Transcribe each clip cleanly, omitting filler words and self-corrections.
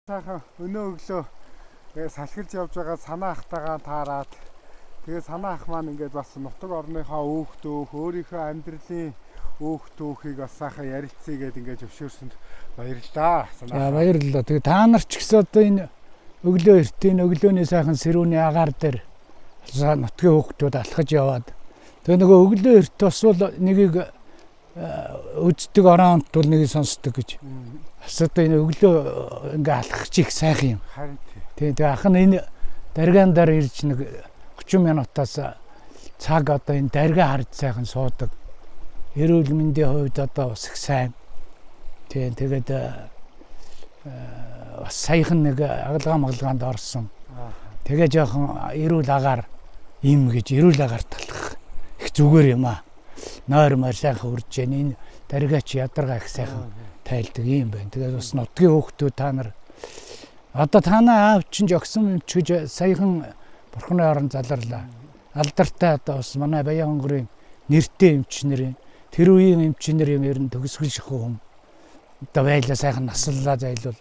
Сайхан өнөө өглөө тэгээ салхилж явж байгаа Санаа ахтайгаа таарад, тэгээ Санаа ах маань ингээд бас нутаг орныхоо өөх төөх, өөрийнхөө амьдралын өөх төөхийг бас сайхан ярилцъя гээд ингээд зөвшөөрсөнд баярлалаа. Санаа. За, баярлалаа. Тэгээ та нар ч гэсэн одоо энэ өглөө эртийн өглөөний сайхан сэрүүний агаар дээр нутгийн хүүхдүүд алхаж яваад, тэгээ нөгөө өглөө эрт бас бол нэгийг үздэг, ороонт бол нэгийг сонсдог гэж. Бас одоо энэ өглөө ингээ алхах чи их сайхан юм. Харин тий. Тэгээ тэгээ ах нь энэ даргаан дээр ирж нэг 30 минутаас цаг одоо энэ даргаа харж сайхан суудаг. Эрүүл мэндийн хувьд одоо бас их сайн. Тийм, тэгээд бас саяхан нэг агалгаа магалгаанд орсон. Тэгээ жоохон эрүүл агаар им гэж эрүүл агаар талах их зүгээр юм аа. Нойр морь сайхан үрж जैन энэ даргаач ядаргаа их сайхан тайлдаг юм байна. Тэгээд бас нутгийн хүүхдүүд та нар, одоо танаа аав чинь жогсон юм чиж саяхан бурхны орон заларлаа. Алдартай одоо бас манай Баян хонгорын нэртэй эмч нарын, тэр үеийн эмч нарын ер нь төгсгөл шахуу хүн одоо байлаа, сайхан наслалаа зайлвал.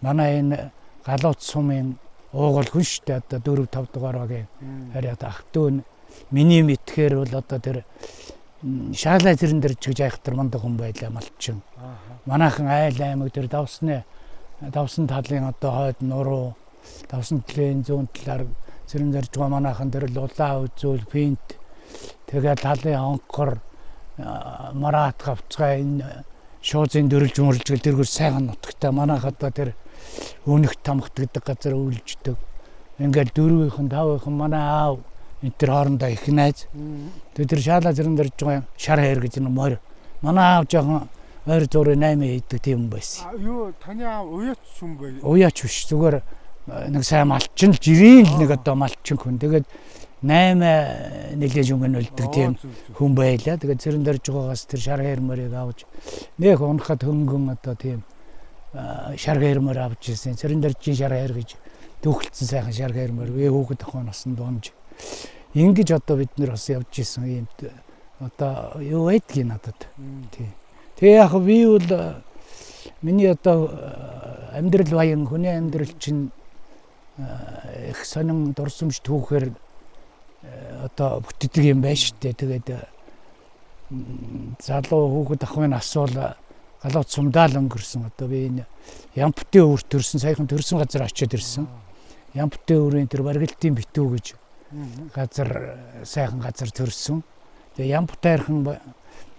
Манай энэ Галууц сумын уугуул хүн шүү дээ, одоо 4 5 дугаар багийн харьяа ах дүү нь миний мэдхээр бол одоо тэр шаалай зэрэн дээр чигж айхтар мундаг хүн байлаа, малчин. Манайхан айл аймаг тэр давсны давсан талын одоо хойд нуруу, давсан талын зүүн талаар цэрэн зарж байгаа манайхан тэр лулаа үзүүл финт, тэгээд талын хонхор, мараат гавцгай, энэ шуузын дөрөлж мөрлж гэл тэргүүр сайхан нутагтай манайх одоо тэр өнөх тамхт гэдэг газар өвлждөг. Ингээл дөрвийнхэн тавынхан манай аав энэ тэр хоорондоо их найз. Тэгээд тэр шаалаа зэрэн дэрж байгаа шар хайр гэж нэг морь. Манай аав жоохон ойр зуурын 8 хийдэг тийм байсан. Юу, таны аав уяач юм бэ? Уяач биш, зүгээр нэг сайн малчин л, жирийн л нэг одоо малчин хүн. Тэгээд 8 нэлээж өнгөнөлдөг тийм хүн байлаа. Тэгээд цэрэн дэрж байгаагаас тэр шар хайр морийг авч нэх унахад хөнгөн одоо тийм шар хайр морь авч ирсэн. Цэрэн дэржийн шар хайр гэж дүүхэлсэн сайхан шар хайр морь. Би хүүхэд охин насан дунж. Ингэж одоо бид нэр бас явж исэн ийм одоо юу байдгийг надад. Тий. Тэгээ яг би бол миний одоо амьдрал баян хүний амьдрал чинь их сонин дурсамж түүхээр одоо бүтдэг юм байна шүү дээ. Тэгээд залуу хүүхэд ахын асуул Галууц сумдаал өнгөрсөн. Одоо би энэ Ямптын өвөр төрсөн, саяхан төрсөн газар очиод ирсэн. Ямптын өврийн тэр Баргилтын битүү гэж газар, сайхан газар төрсөн. Тэгээ Ямпт хайрхан,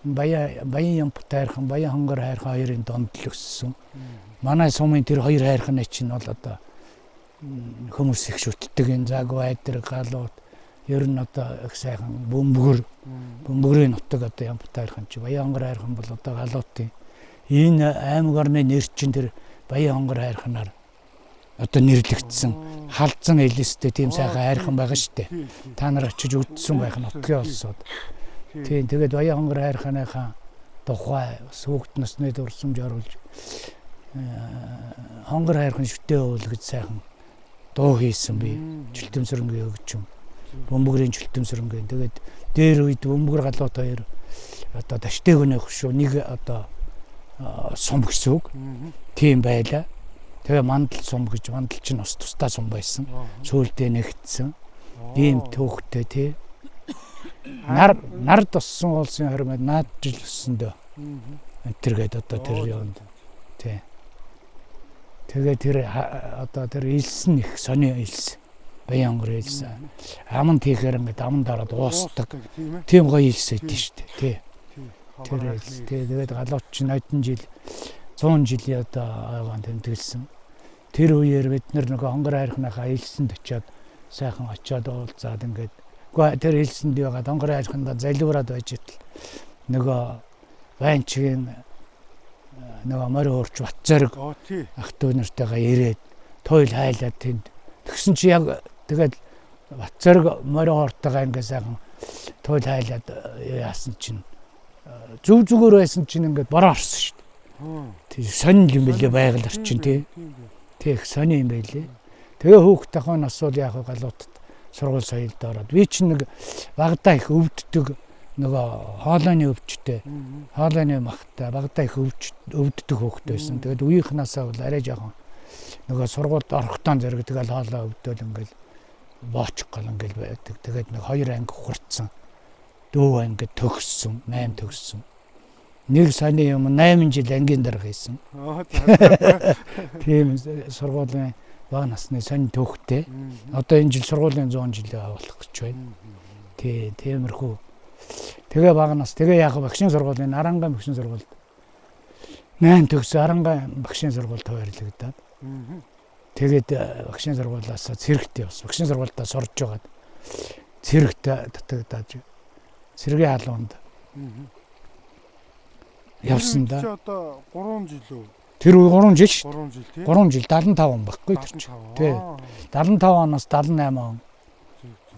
Баян Баян Ямпт хайрхан, Баян хонгор хайрхан хоёрын донд л өссөн. Манай сумын тэр хоёр хайрханы чинь бол одоо хүмүүс их шүтдэг энэ Загвар, Айдар, Галуут ер нь одоо их сайхан бөмбөгөр бөмбөгрийн нутаг одоо Ямпт хайрхан чи Баян хонгор хайрхан бол одоо Галуутын энэ аймаг орны нэр чинь тэр Баян хонгор хайрханаар одоо нэрлэгдсэн халзан элестэй тийм сайхан хайрхан байгаа шүү дээ. Та нар очиж үзсэн байх нутгийн улсууд. Тийм, тэгээд Баян хонгор хайрханыхаа тухай бас хүүхд насны дурсамж оруулж хонгор хайрхан шүтээ уул гэж сайхан дуу хийсэн би. Чөлтөмсөрөнгийн хөгжим. Бөмбөгрийн чөлтөмсөрөнгийн. Тэгээд дээр үед бөмбөгөр галуут хоёр одоо таштээгүнэ хөшөө нэг одоо сум гэсэн үг. Тийм байлаа. Тэгээ мандал сум гэж, мандал чинь бас тусдаа сум байсан. Сүүлдээ нэгтсэн. Ийм түүхтэй тий. Нар нард оссон уулсын хормод наад жил өссөндөө. Энтергээд одоо тэр юунд тий. Тэгээ тэр одоо тэр элс нь их сони элс. Баян хонгор элс. Аман тийхээр ингээд аманд ороод уусдаг. Тийм гоё элс өгдөн шүү дээ. Тий. Тэр элс. Тий, тэгээд галууч чинь одон жил 100 жилийн одоо ойгоон тэмдэглэсэн. Тэр үеэр бид нар нөгөө хонгор хайрхныхаа элсэнд очиод сайхан очиод уулзаад ингээд, үгүй, тэр элсэнд ягаад хонгор хайрхандаа залиураад байж итэл нөгөө Ванчгийн нөгөө морь хуурч Батцорог ах дүү нартайгаа ирээд туйл хайлаад тэнд тэгсэн чи яг тэгээд Батцорог морь хууртайгаа ингээд сайхан туйл хайлаад яасан чинь зүг зүгээр байсан чинь ингээд бороо орсон шүү дээ. Тий, сонин юм билээ байгаль орчин тий. Тий, их сонин юм байлээ. Тэгээ хүүхд ахын нас бол яг галуутад сургууль соёлд ороод би чинь нэг багадаа их өвддөг, нөгөө хоолойны өвчтэй, хоолойны махтай багадаа их өвддөг хүүхэд байсан. Тэгээд үеийнхнаасаа бол арай жоохон Нөгөө сургуульд орохдоо зэрэг тэгэл хоолоо өвдөөл ингээл боочих гол ингээл байдаг. Тэгээд нэг хоёр анги хурцсан. Дөрөв анги төгссөн, 8 төгссөн. Нэг саяны юм 8 жил ангийн дарга хийсэн. Тийм сургуулийн бага насны сонь төвхтэй. Одоо энэ жил сургуулийн 100 жилийн болох гэж байна. Тий, тиймэрхүү. Тэгээ бага нас тэгээ яг багшийн сургуулийн Нарангаан багшийн сургуульд 8 төгс Арангаан багшийн сургуульд хуваарлагдаад. Тэгээд багшийн сургуулиас цэрэгт явсан. Багшийн сургуульдаа сурж байгаад цэрэгт татагдаад цэргийн халуунд явсан да. Чи одоо 3 жил үү? Тэр үе 3 жил шүү. 3 жил тий. 3 жил 75 он баггүй тэр чинь. Тий. 75 оноос 78 он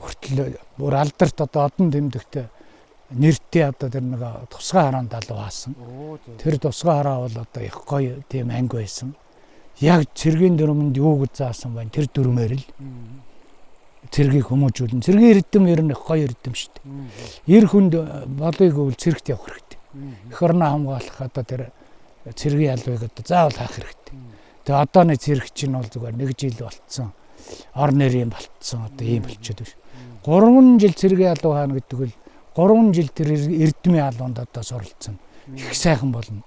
хүртэл бүр алдарт одоо одон тэмдэгт нэртэй одоо тэр нэг тусгай хараанд алуу хаасан. Тэр тусгай хараа бол одоо их гоё тийм анги байсан. Яг цэргийн дүрмэнд юу гэж заасан байна? Тэр дүрмээр л цэргийг хүмүүжүүлнэ. Цэргийн эрдэм ер нь их гоё эрдэм шүү дээ. Эр хүнд болыг үл цэрэгт явах хэрэгтэй. Эх орноо хамгаалах одоо тэр цэргийн албыг одоо заавал хаах хэрэгтэй. Тэгээ одооны цэрэг чинь бол зүгээр нэг жил болцсон. Ор нэрийн болцсон одоо ийм болчиход биш. 3 жил цэргийн алуу хаана гэдэг бол 3 жил тэр эрдмийн алуунд одоо суралцсан. Их сайхан болно.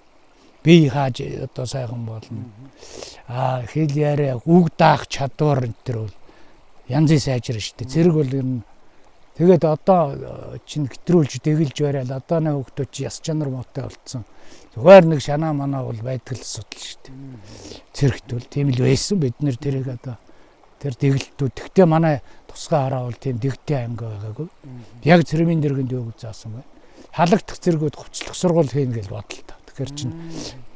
Бие хааж одоо сайхан болно. Аа хэл яриа үг даах чадвар энэ төр бол янзын сайжрна шүү дээ. Цэрэг бол ер нь тэгээд одоо чинь хэтрүүлж дэгэлж барайл одооны хүүхдүүд чи яс чанар муутай болцсон. Зүгээр нэг шанаа манаа бол байдаг л асуудал шүү дээ. Цэрэгт бол тийм л байсан. Бид нэр тэрийг одоо тэр дэгэлтүүд. Тэгтээ манай тусгай хараа бол тийм дэгтэй анги байгаагүй. Яг цэрмийн дэргэнд юу гэж заасан бэ? Халагдах цэргүүд хувцлах сургууль хийнэ гэж бодлоо. Тэгэхээр чин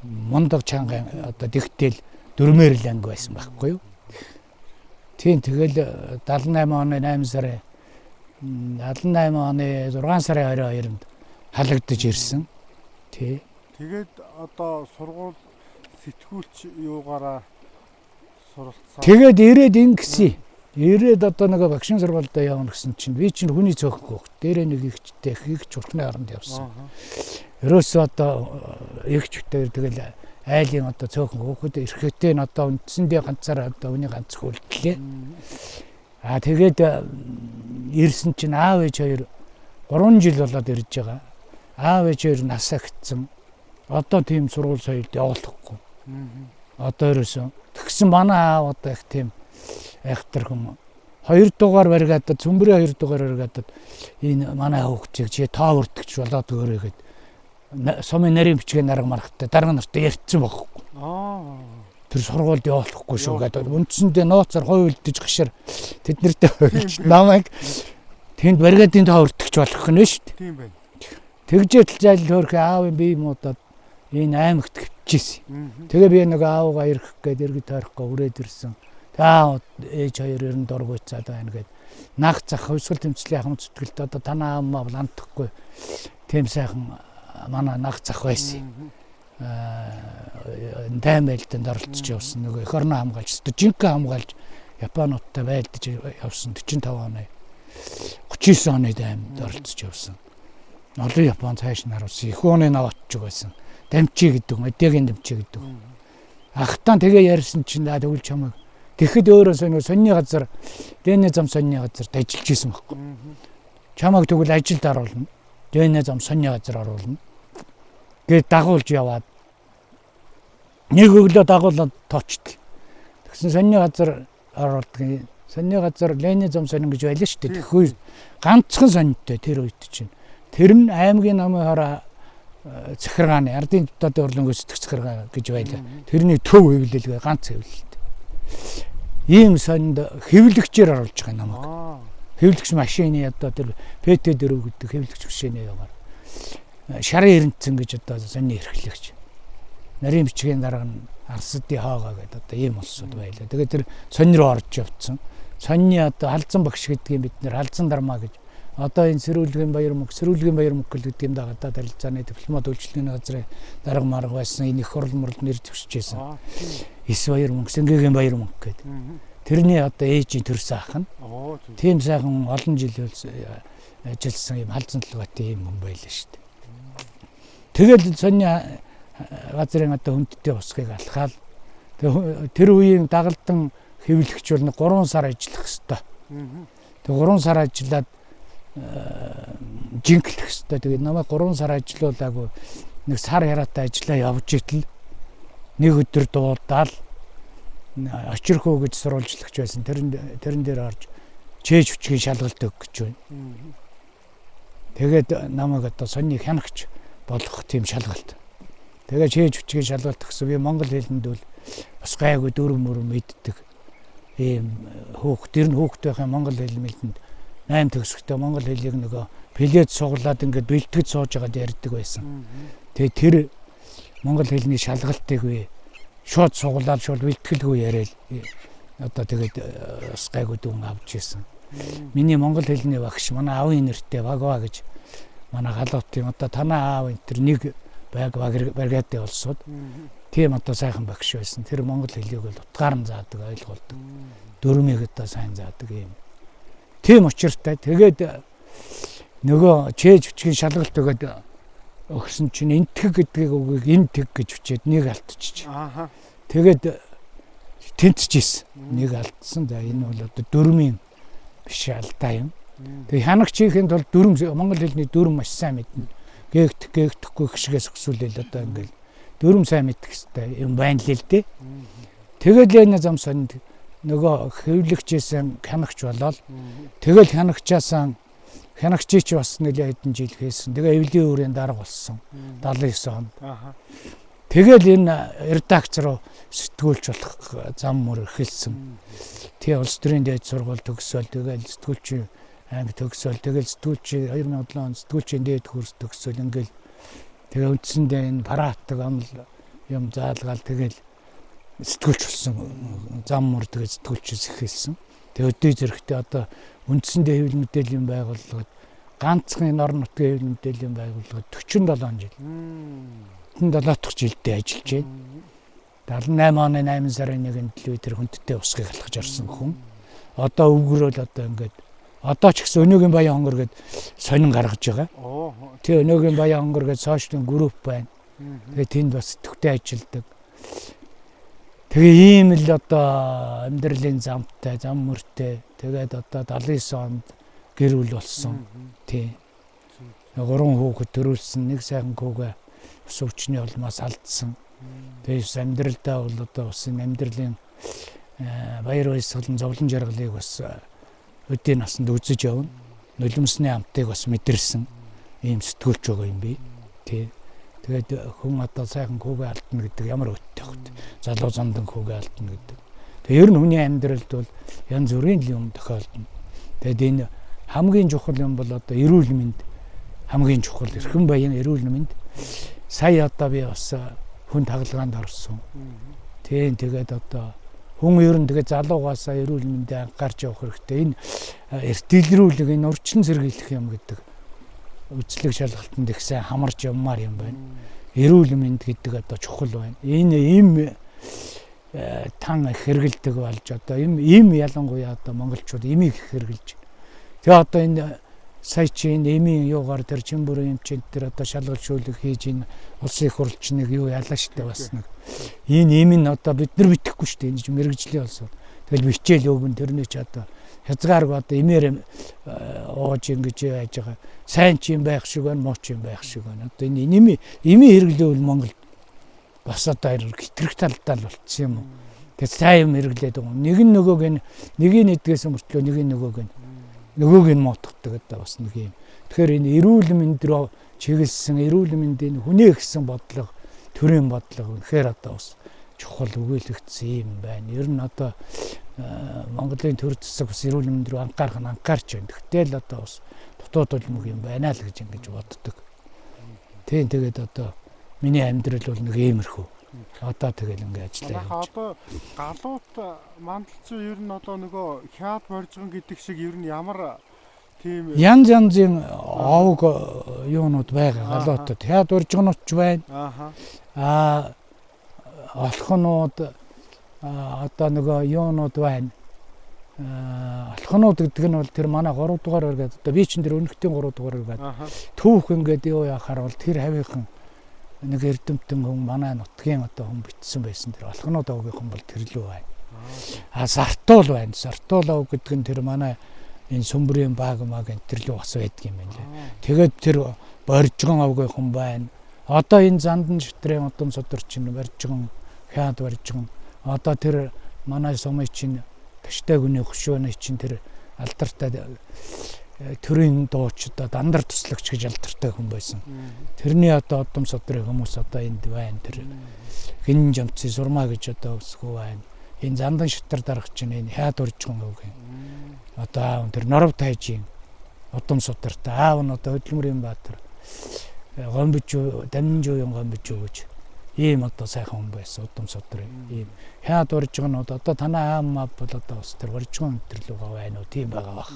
мундаг чанга одоо дэгтэл дөрмээр л анги байсан байхгүй юу? Тийм тэгэл 78 оны 8 сарын 78 оны 6 сарын 22-нд халагдаж ирсэн. Тий. Тэгээд одоо сургууль сэтгүүлч юугаараа суралцсан. Тэгээд ирээд ингэсэн. Ирээд одоо нэг багшин сургуульдаа явна гэсэн чинь би чинь хүний цөөхөхгүй. Дээрээ нэг ихчтэй ихч урхны оронд явсан. Ерөөсөө одоо ихч битээр тэгэл айлын одоо цөөхөн хөөхөд эрхэтээ нь одоо үндсэндээ ганцаараа одоо хүний ганц хөлдлээ. Аа тэгээд ирсэн чинь аав ээж хоёр 3 жил болоод ирж байгаа. Аав ээж хоёр нас ахицсан. Одоо тийм сургууль соёлд явуулахгүй. Одоо ерөөсөө тэгсэн манай аав одоо их тийм айхтар хүн. 2 дугаар баригадад цөмбөрийн 2 дугаар баригадад энэ манай хүүхдийг чи тоо өртөгч болоод өгөөрэй гэд сумын нарийн бичгээ нарга маргатай дарга нартай ярьсан байхгүй. Тэр сургуульд явуулахгүй шүү гэдэг. Үндсэндээ нууцаар хувь үлдэж гашаар тэд нартэй хувилж намайг тэнд баригадын тоо өртөгч болох гэнэ шүү дээ. Тийм байна. Тэгжээтэл зайлл хөөрхөн аавын бие муудаад энэ аймагт хөвчээсэн. Тэгээ би нэг аавгаа ирэх гээд иргэд тойрохгүй үрээд ирсэн. Та ээж хоёр ер нь дургуйцаад байна гэд. Наг зах хувьсгал тэмцлийн ахмад зүтгэлд одоо танаа аав маа лантахгүй. Тийм сайхан манай наг зах байсан. Дайм байлдаанд оролцож явсан. Нөгөө эх орноо хамгаалж, өстө жинхэнэ хамгаалж Японуудтай байлдаж явсан 45 оны 39 оны даймд оролцож явсан. Олон Япон цааш нь харуулсан. Их ууны наваатчуг байсан. Дамчи гэдэг, Мэдээгийн дамчи гэдэг. Ахтан тэгээ ярьсан чинь тэгвэл чамайг тэгэхэд өөрөө нөгөө сонины газар Дэний зам сонины газарт ажиллаж исэн байхгүй. Чамайг тэгвэл ажилд оруулна. Дэний зам сонины газар оруулна. Гээд дагуулж яваад нэг өглөө дагуулад тоочтол. Тэгсэн сонины газар оруулдаг. Сонины газар Ленин зам сонин гэж байлаа шүү дээ. Тэгэхгүй ганцхан сонинтой тэр үед чинь. Тэр нь аймгийн намын хороо захиргааны ардын дотоодын урлан гүйцэтгэх захиргаа гэж байлаа. Тэрний төв хэвлэлгээ ганц хэвлэлт. Ийм сонинд хэвлэгчээр оруулж байгаа намайг. Хэвлэгч машины одоо тэр ПТ4 гэдэг хэвлэгч машины яваар шарын эрэнцэн гэж одоо сонины эрхлэгч. Нарийн бичгийн дарга нь Арсдын хоогоо гэдэг одоо ийм улсууд байлаа. Тэгээд тэр сонь руу орж явцсан. Сонины одоо халзан багш гэдгийг бид нэр халзан дармаа гэж одоо энэ сэрүүлгийн баяр мөнгө, сэрүүлгийн баяр мөнгө гэдэг юм да гадаад харилцааны дипломат үйлчилгээний газрын дарга марга байсан. Энэ их хурл мурал нэр дэвшижсэн. Эс баяр мөнгө, сэнгэгийн баяр мөнгө гэдэг. Тэрний одоо ээжийн төрсөн ах нь. Тийм сайхан олон жил ажилласан юм халзан толгойтой юм хүн байлаа шүү дээ. Тэгэл сонины газрын одоо хүндтэй босхийг алхаал Тэр үеийн дагалдан хэвлэгч бол 3 сар ажиллах хэвээр. Тэгээ 3 сар ажиллаад жинклэх хэвээр. Тэгээд намайг 3 сар ажиллуулаагүй нэг сар яраатай ажиллаа явж итэл нэг өдөр дуудаал очирхөө гэж сурвалжлагч байсан. Тэрэн дээр орж чээж хүчгийн шалгалт өг гэж байна. Тэгээд намайг одоо сонины хянагч болгох тийм шалгалт. Тэгээд чээж хүчгийн шалгалт гэсэн би монгол хэлэнд бол бас гайгүй дөрөв мөрөв мэддэг. Ийм хүүхд, тэр нь хүүхд байх юм монгол хэл мэлэнд 8 төгсгөлтэй монгол хэлийг нөгөө плед суглаад ингээд бэлтгэж сууж байгаад ярьдаг байсан. Тэгээд тэр монгол хэлний шалгалтыг би шууд суглаад шууд бэлтгэлгүй яриад одоо тэгээд бас гайгүй дүн авч ирсэн. Миний монгол хэлний багш манай аавын нэртэй Багва гэж манай галуутын одоо танаа аав энэ төр нэг байг бригадын улсууд тийм одоо сайхан багш байсан. Тэр монгол хэлийг бол утгаар нь заадаг, ойлгуулдаг. Дөрмийг одоо сайн заадаг юм. Тийм учиртай. Тэгээд нөгөө чээж хүчгийн шалгалт өгөөд өгсөн чинь энтгэг гэдгийг үгийг энтэг гэж хүчээд нэг алдчихж. Тэгээд тэнцэж исэн. Нэг алдсан. За энэ бол одоо дөрмийн биш алдаа юм. Тэгээ хянагч хийхэд бол дүрм монгол хэлний дүрм маш сайн мэднэ. Гээгдэх гээгдэхгүй гişгээс өксүүлээл одоо ингээл дүрм сайн мэдэх хэвээр юм байна л л дээ. Тэгэл энэ зам сонд нөгөө хэвлэгчээсэн хянагч болоод тэгэл хянагчаасаа хянагчийг чи бас нэлээд хэдэн жил хийсэн. Тэгээ эвлийн үрийн дарга болсон. 79 онд. Тэгэл энэ редакц руу сэтгүүлч болох зам мөр эхэлсэн. Тэгээ улс төрийн дээд сургууль төгсөөл тэгэл сэтгүүлчийн анги төгсөөл тэгэл сэтгүүлчийн 2007 онд сэтгүүлчийн дээд курс төгсөөл ингээл тэгээ үндсэндээ энэ параатаг амл юм заалгаал тэгэл сэтгүүлч болсон зам мөр тэгээ сэтгүүлчээс эхэлсэн. Тэгээ өдөө зэрэгтээ одоо үндсэндээ хэвлэл мэдээллийн байгууллагад ганцхан энэ орон нутгийн хэвлэл мэдээллийн байгууллагад 47 жил. 47 дахь жилдээ ажиллаж байна. 78 оны 8 сарын 1-нд л би тэр хүндтэй усгийг алхаж орсон хүн. Одоо өвгөрөөл одоо ингээд одоо ч гэсэн өнөөгийн Баян хонгор гээд сонин гаргаж байгаа. Тэгээ өнөөгийн Баян хонгор гээд сошиалын групп байна. Тэгээ тэнд бас идэвхтэй ажилладаг. Тэгээ ийм л одоо амьдралын замтай, зам мөртэй. Тэгээд одоо 79 онд гэр бүл болсон. Тий. 3 хүүхэд төрүүлсэн, нэг сайхан хүүгээ ус өвчний улмаас алдсан. Тэгээд амьдралдаа бол одоо бас энэ амьдралын баяр баясгалан зовлон жаргалыг бас өдийн насанд үзэж явна. Нулимсны амтыг бас мэдэрсэн ийм сэтгүүлч байгаа юм би. Тий. Тэгээд хүн одоо сайхан хүүгээ алдна гэдэг ямар өттэй вэ? Залуу зандан хүүгээ алдна гэдэг. Тэгээд ер нь хүний амьдралд бол янз бүрийн юм тохиолдно. Тэгээд энэ хамгийн чухал юм бол одоо эрүүл мэнд хамгийн чухал. Эрхэм баян эрүүл мэнд. Сая одоо би бас хүн тагалгаанд орсон. Тийм тэгээд одоо хүн ер нь тэгээд залуугаасаа эрүүл мэндээ анхаарч явах хэрэгтэй. Энэ эртэлрүүлэг энэ урьдчилан сэргийлэх юм гэдэг үзлэг шалгалтанд их сайн хамарч явмаар юм байна. Эрүүл мэнд гэдэг одоо чухал байна. Энэ им тан их хэрэгэлдэг болж одоо им ялангуяа одоо монголчууд имийг их хэрэглэж. Тэгээ одоо энэ сая чи энэ эмийн юугаар тэр чимбүрийн эмчэнд тэр одоо шалгалт шүүлэг хийж энэ улсын их хурлчныг юу ялаа штэ бас нэг. Энэ эм нь одоо бид нар битгэхгүй штэ энэ чинь мэрэгжлийн улс. Тэгэл бичээл өгөн тэрний ч одоо хязгааргүй одоо эмээр ууж ингэж яаж байгаа. Сайн ч юм байх шиг байна, муу ч юм байх шиг байна. Одоо энэ эми хэрэглээвэл Монгол бас одоо хитрэх талдаа л болцсон юм уу. Тэгээ сайн юм хэрэглээд байгаа. Нэг нь нөгөөг нь нэгийг нэгдгээс мөртлөө нэг нь нөгөөг нь муутгадаг одоо бас нэг юм. Тэгэхээр энэ эрүүл мэнд рүү чиглэсэн эрүүл мэндийн хүнээ гэсэн бодлого, төрийн бодлого үнэхээр одоо бас чухал өгөөлөгдсөн юм байна. Ер нь одоо Монголын төр засаг бас эрүүл мэнд рүү анхаарах нь анхаарч байна. Тэгтэл одоо бас дутуу дулмаг юм байна л гэж ингэж боддог. Тийм тэгээд одоо миний амьдрал бол нэг иймэрхүү. Одоо тэгэл ингэ ажиллаа явж. Одоо галуут мандалцсан ер нь одоо нөгөө хяад боржгон гэдэг шиг ер нь ямар тийм янз янзын овг юунууд байгаа галуутад. Хяад боржгонууд ч байна. Аа олхонууд одоо нөгөө юунууд байна. Олхонууд гэдэг нь бол тэр манай 3 дугаар өргөд одоо би чинь тэр өнөхтийн 3 дугаар өргөд түүх ингээд юу яхаар бол тэр хавийнхан Нэг эрдэмтэн хүн, манай нутгийн одоо хүн бичсэн байсан, тэр Олгонууд овгийн хүн бол тэрлүү байна. А Сартуул байна. Сартуул ов гэдэг нь тэр манай энэ Сүмбрийн баг маг энэ тэрлүү бас байдаг юм байна лээ. Тэгээд тэр Боржгон овгийн хүн байна. Одоо энэ Зандан шитрийн удам судар чинь Боржгон, Хяад Боржгон. Одоо тэр манай сумын чинь Таштай гүний хөшөөний чинь тэр алдартай төрийн дууч, одоо дандар туслagч гэж алдартай хүн байсан. Тэрний одоо удам судрын хүмүүс одоо энд байна. Тэр Гин жамцын сурмаа гэж одоо өсгөө байна. Энэ Зандан шатар дарга чинь энэ Хяад Боржгон овгийн. Одоо аав тэр Норов тайжийн удам судартай. Аав нь одоо Хөдөлмөрийн баатар Гомбиж, Дамжуугийн Гомбиж гэж ийм одоо сайхан хүн байсан, удам судар ийм. Хяад Боржгон одоо танай аав маа бол одоо бас тэр Боржгон өнтрлүүгээ байна уу, тийм байгаа бах.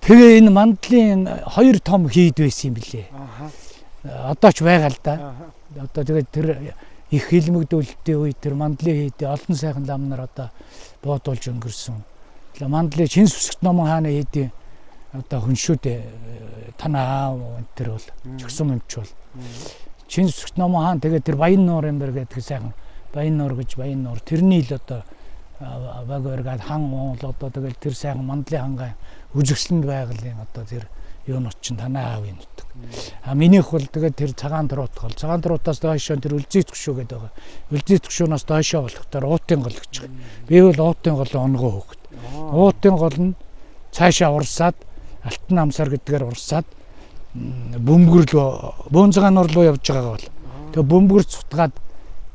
Тэгээ энэ Мандлын хоёр том хийд байсан юм билээ. Одоо ч байгаа л да. Одоо тэгээд тэр их хилмигдүүлэлтийн үед тэр Мандлын хийдээ олон сайхан лам нар одоо буудулж өнгөрсөн. Мандлын Чин сүсгт номон хааны хийдийн одоо хүн шүү дээ. Танай аав энэ тэр бол чөксөн юмч бол. Чин сүсгт номон хаан тэгээд тэр Баян нуур юм бэр гэдэг сайхан Баян нуур гэж, Баян нуур тэрний л одоо баг баргаад хан уул одоо тэгэл тэр сайхан Мандлын хангай үзэсгэлэнд байгалийн одоо тэр юунууд чинь танай аавын нутаг. А минийх бол тэгээд тэр Цагаан туруут гол. Цагаан туруутаас дойшоо тэр Үлзий төгшөө гэдэг байгаа. Үлзий төгшөөнөөс дойшоо болохдоор Уутын гол гэж байгаа. Би бол Уутын голын онгоо хөөхд. Уутын гол нь цаашаа урсаад Алтан амсар гэдгээр урсаад бөмбөгөр рүү, Бөөн цагаан нуур руу явж байгаа бол. Тэгээ бөмбөгөр цутгаад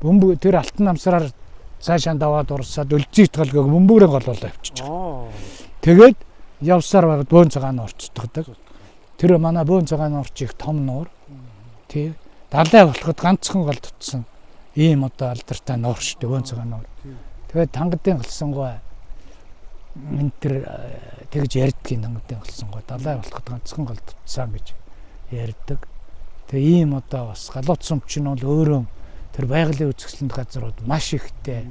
бөмбөг тэр Алтан амсараар цаашаа даваад урсаад Үлзий гол гэх бөмбөгрийн гол болоо явчихж байгаа. Тэгээд явсаар байгаад Бөөн цагаан нуур цутгадаг. Тэр манай Бөөн цагаан нуур чи их том нуур. Тий. Далай болоход ганцхан гол тутсан. Ийм одоо алдартай нуур шүү дээ, Бөөн цагаан нуур. Тэгээд тангадын галсангуй энэ тэр тэгж ярьдгийн, тангадын галсангуй далай болоход ганцхан гол тутсан гэж ярьдаг. Тэгээ ийм одоо бас галууд сум чинь бол өөрөө тэр байгалийн үзэсгэлэнт газрууд маш ихтэй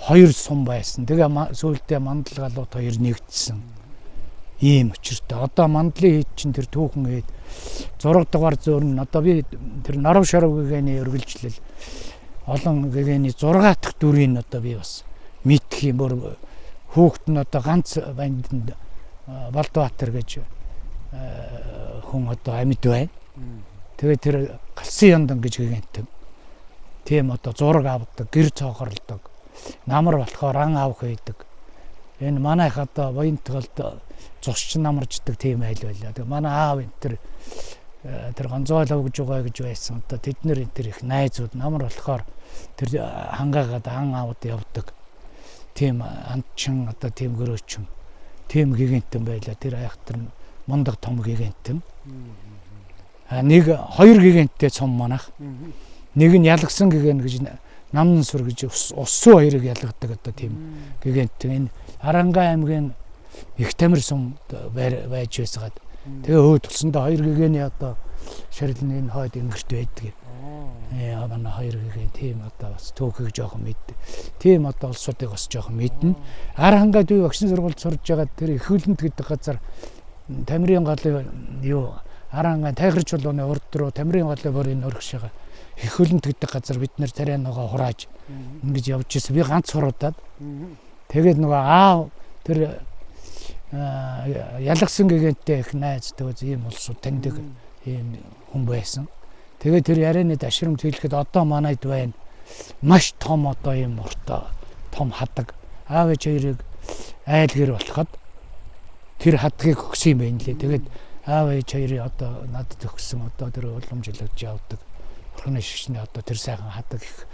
хоёр сум байсан. Тэгээ сүүлдээ Мандал галууд хоёр нэгдсэн. Ийм учиртай. Одоо Мандлын хийд чинь тэр түүхэн хийд 6 дугаар зөөр нь одоо би тэр Норов шоров гэгэний өргөлжлөл олон гэгэний 6 дахь дүрийг одоо би бас мэдх юм. Бүр хүүхэд нь одоо ганц банданд Болдбаатар гэж хүн одоо амьд байна. Тэгээ тэр Галсын яндан гэж гэгэнтэн. Тийм одоо зураг авдаг, гэр цоохорлдог. Намар болохоор ан авах хийдэг. Энэ манайх одоо Буянтгалд зурч намарчдаг тийм айл байлаа. Тэгээ манай аав энэ тэр тэр Гонзоолов гэж байгаа гэж байсан. Одоо тэд нэр энэ тэр их найзууд намар болохоор тэр хангаагаад ан аваад явдаг. Тийм андчин одоо тийм гөрөөчин тийм гигантэн байлаа. Тэр айхтар мундаг том гигантэн. А нэг хоёр гиганттэй цом манах. Нэг нь ялгсан гигэн гэж намнан сүр гэж уссуу хоёрыг ялгадаг одоо тийм гигантэн. Энэ Аранга аймгийн их тамир сум байж байсгаад тэгээ өө тулсандаа хоёр гэгэний одоо шарилны энэ хойд ингэрт байдаг. Манай хоёр гэгээ тийм одоо бас түүхийг жоохон мэддэг. Тийм одоо улсуудыг бас жоохон мэднэ. Ар хангад би багшин сургуульд сурж байгаа тэр их хөлөнд гэдэг газар Тамирын голын юу ар хангаан тайгар чулууны урд руу Тамирын голын бүрийн өргөш байгаа. Их хөлөнд гэдэг газар бид нэр тариа ногоо хурааж ингэж явж ирсэн. Би ганц хуруудаад тэгээд нөгөө аав тэр ялгсан гэгэнтэй их найз тэгээс ийм улсууд таньдаг ийм хүн байсан. Тэгээд тэр ярианы дашрамт хэлэхэд одоо манайд байна. Маш том одоо ийм урт том хадаг. Аав ээж хоёрыг айл гэр болоход тэр хадгийг өгсөн юм байна лээ. Тэгээд аав ээж хоёрыг одоо надад өгсөн одоо тэр уламжлалж явдаг. Бурхны шашны одоо тэр сайхан хадаг их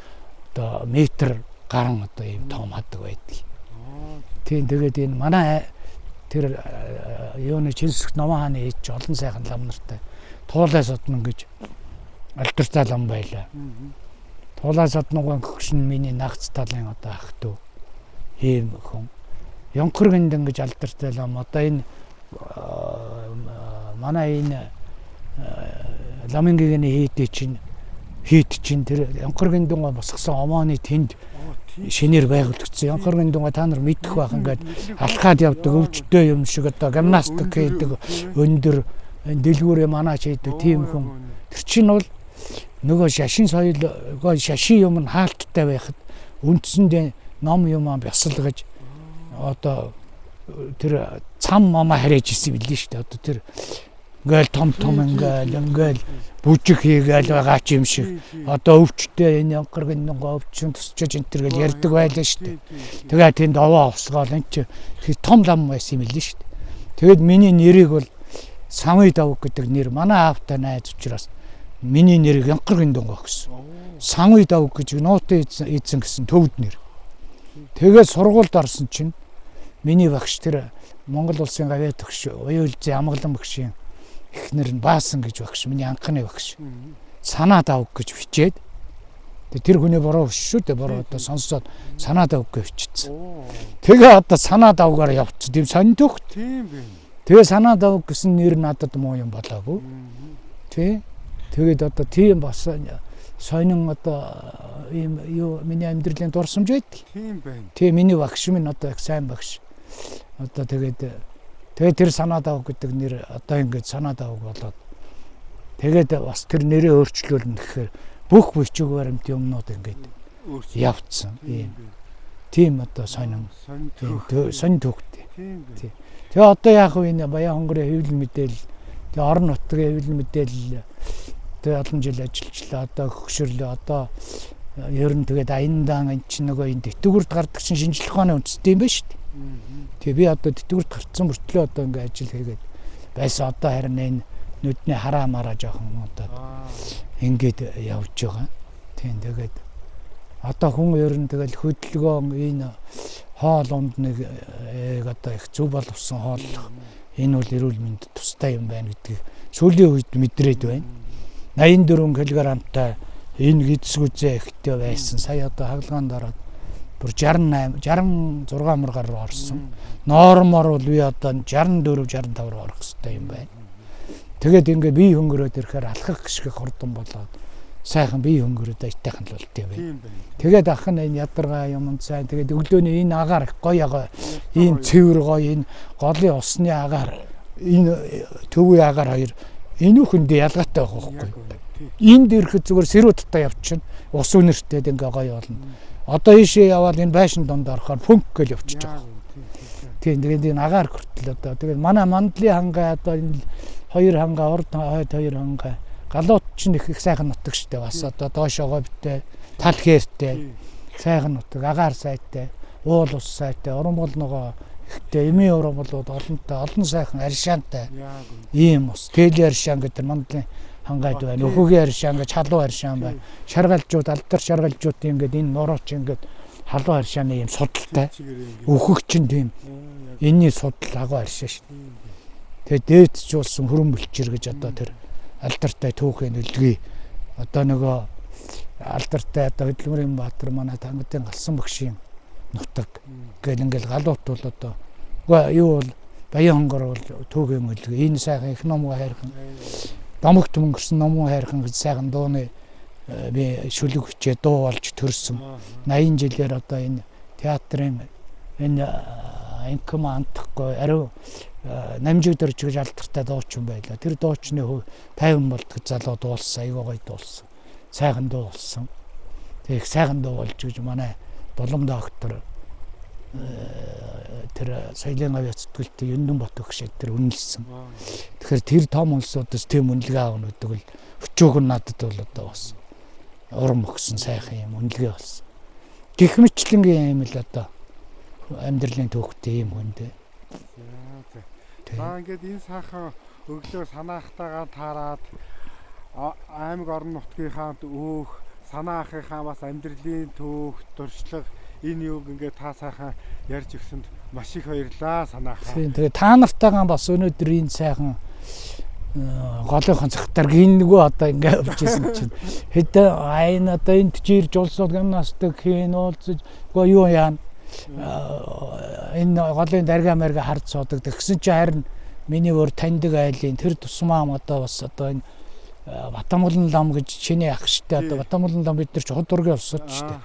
одоо метр гарan одоо ийм том хадаг байдаг. Тийм тэгээд энэ манай тэр юуны Чинсгт номон хааны ээж чи олон сайхан лам нартай Туулай соднон гэж алдартай лам байлаа. Туулай содногын гөгшин миний нагц талын одоо ах トゥ ийм хүн. Юнкер гиндэн гэж алдартай лам. Одоо энэ манай энэ ламын гэгэний хийдээ чинь хийд чинь тэр Юнкер гиндэн босгосон омооны тэнд шинээр байгуулагдсан. Юнкер гиндэн та нар мэдэх байх, ингээд алхаад явдаг өвчтөй юм шиг одоо гимнастик хийдэг өндөр дэлгүүрээ манаач хийдэг тийм хүн. Тэр чинь бол нөгөө шашин соёл шашин юм нь хаалттай байхад үндсэндээ ном юм аа бясалгаж одоо тэр цам мама харьяаж исэн билээ шүү дээ. Одоо тэр ингээл том том ингээл бүжиг хийгээл байгаа ч юм шиг. Одоо өвчтэй энэ янгарг энэ өвчин тусчаж энэ төр гэл ярьдаг байлаа шүү дээ. Тэгээ тэнд овоо овсгоол энэ чи том лам байсан юм билээ шүү дээ. Тэгэд миний нэрийг бол Самын давг гэдэг нэр манай аавтай найз учраас миний нэрийг Янгарг Эндөнгөө гэсэн. Самын давг гэж нуутын эзэн гэсэн төвд нэр. Тэгээд сургуульд орсон чинь миний багш тэр Монгол улсын гавьяа төгш Уян Амгалан багшийн эхнэр нь Баасан гэж багш, миний анхны багш. Санаа давг гэж бичээд тэр хүний буруу биш шүү дээ. Буруу одоо сонсоод санаа давг гэж бичсэн. Тэгээ одоо санаа давгаар явцсан. Тийм сонин төгт. Тийм байна. Тэгээ санаа давг гэсэн нэр надад муу юм болоогүй. Тий. Тэгээд одоо тийм бас сонин одоо ийм юу миний амьдралын дурсамж байдаг. Тийм байна. Тий, миний багш минь одоо их сайн багш. Одоо тэгээд тэр санаа давг гэдэг нэр одоо ингээд санаа давг болоод тэгээд бас тэр нэрээ өөрчлүүлнэ гэхээр бүх бичиг баримт юмнууд ингээд явцсан. Ийм. Тийм одоо сонин сонин төвхтэй. Тийм. Тэгээ одоо яах вэ энэ Баян хонгорын хэвлэл мэдээлэл, тэгээ орон нутгийн хэвлэл мэдээлэл тэгээ олон жил ажиллажлаа, одоо хөгшөрлөө, одоо ер нь тэгээд аяндаан энэ чинь нөгөө энэ тэтгэврт гардаг чинь шинжлэх ухааны үндэстэй юм байна шүү дээ. Тэгээ би одоо тэтгэврт гарцсан мөртлөө одоо ингээ ажил хийгээд байсан. Одоо харин энэ нүдний хараа мараа жоохон удаад ингээд явж байгаа. Тийм, тэгээд одоо хүн ер нь тэгэл хөдөлгөөн энэ хоол унд нэг одоо их зөв боловсон хооллох энэ бол эрүүл мэнд тустай юм байна гэдгийг сүүлийн үед мэдрээд байна. 84 кг-тай энэ гидсгүзээ ихтэй байсан. Сая одоо хагалгаанд ороод бүр 68 66 мөр гаруй орсон. Нормоор бол би одоо 64 65 руу орох хэрэгтэй юм байна. Тэгээд ингээ бие хөнгөрөөд ирэхээр алхах гიშгэх хурдан болоод сайхан бие хөнгөрөөд аятайхан л болт юм байна. Тэгээд ах нь энэ ядаргаа юм сайн. Тэгээд өглөөний энэ агаар их гоё гоё. Ийм цэвэр гоё, энэ голын усны агаар, энэ төвийн агаар хоёр энүүхэндээ ялгаатай байх байхгүй. Энд ирэхэд зүгээр сэрүү татаа явчихна. Ус үнэртэй ингээ гоё болно. Одоо ийшээ явбал энэ байшин донд орохоор пүнк гэл явчихж байгаа. Тийм, тэгээд энэ агаар хүртэл одоо тэгээд манай мандлын хангай одоо энэ хоёр хангай, урд хойд хоёр хангай галуут чинь их их сайхан нутаг штэ. Бас одоо доошоогоо битээ тал хээртэй сайхан нутаг, агаар сайтай, уул ус сайтай, уран ногоо ихтэй, эмийн уран болууд олонтой, олон сайхан аршаантай ийм ус. Тэлийн аршаан гэдэг мандлын хангайд байна. Өхөгийн аршаан гэж халуун аршаан байна. Шаргалжууд, алдар шаргалжуудын ингээд энэ нурууч ингээд халуун аршааны ийм судалтай. Өхөг чинь тийм энэний судал агуу аршаа шүү. Тэгээ дээдч болсон хөрөн бэлчээр гэж одоо тэр алдартай түүхийн нөлгий одоо нөгөө алдартай одоо хөдөлмөрийн баатар манай Тангадын галсан багшийн нутаг гэл ингээл галуут бол одоо үгүй юу бол Баян хонгор бол түүхийн нөлгий энэ сайхан их номгоо хайрхан домогт мөнгөрсөн номгоо хайрхан гэж сайхан дууны би шүлэг хүчээ дуу болж төрсөн. 80 жилээр одоо энэ театрын энэ инком антахгүй ариу намжиг дөрж гэж алдартай дуучин байлаа. Тэр дуучны 50 болдго залуу дуулсан, айгуу гоё дуулсан. Сайхан дуу болсон. Тэг их сайхан дуу болж гэж манай Дулам доктор тэр соёлын авьяа зүтгэлтэй Юндэн Бот өгш тэр үнэлсэн. Тэгэхээр тэр том улсуудаас тийм үнэлгээ авах гэдэг бол өчөөхөн надад бол одоо бас урам өгсөн сайхан юм үнэлгээ болсон. Гэх мэтлэнгийн юм л одоо амьдралын түүхтэй юм хүн дээ. За ингээд энэ сайхан өглөө санаахтайгаа таарад аймаг орон нутгийнхаа өөх, санаа ахынхаа бас амьдралын түүх, туршлага энэ юуг ингээд та сайхан ярьж өгсөнд маш их баярлалаа санаахаа. Тийм, тэгээ та нартайгаа бас өнөөдөр энэ сайхан голынхон цагтар гиннэгөө одоо ингээд явж исэн чинь хэд айн одоо энд чирж улсууд гимнастик хийн уулзаж үгүй юу яана энэ голын дарга марга хард суудаг. Тэгсэн чинь харин миний өөр таньдаг айлын тэр тусмаа одоо бас одоо энэ Батамгалан лам гэж чиний ах штэ одоо Батамгалан лам бид нар ч хот дургийн улсууд штэ.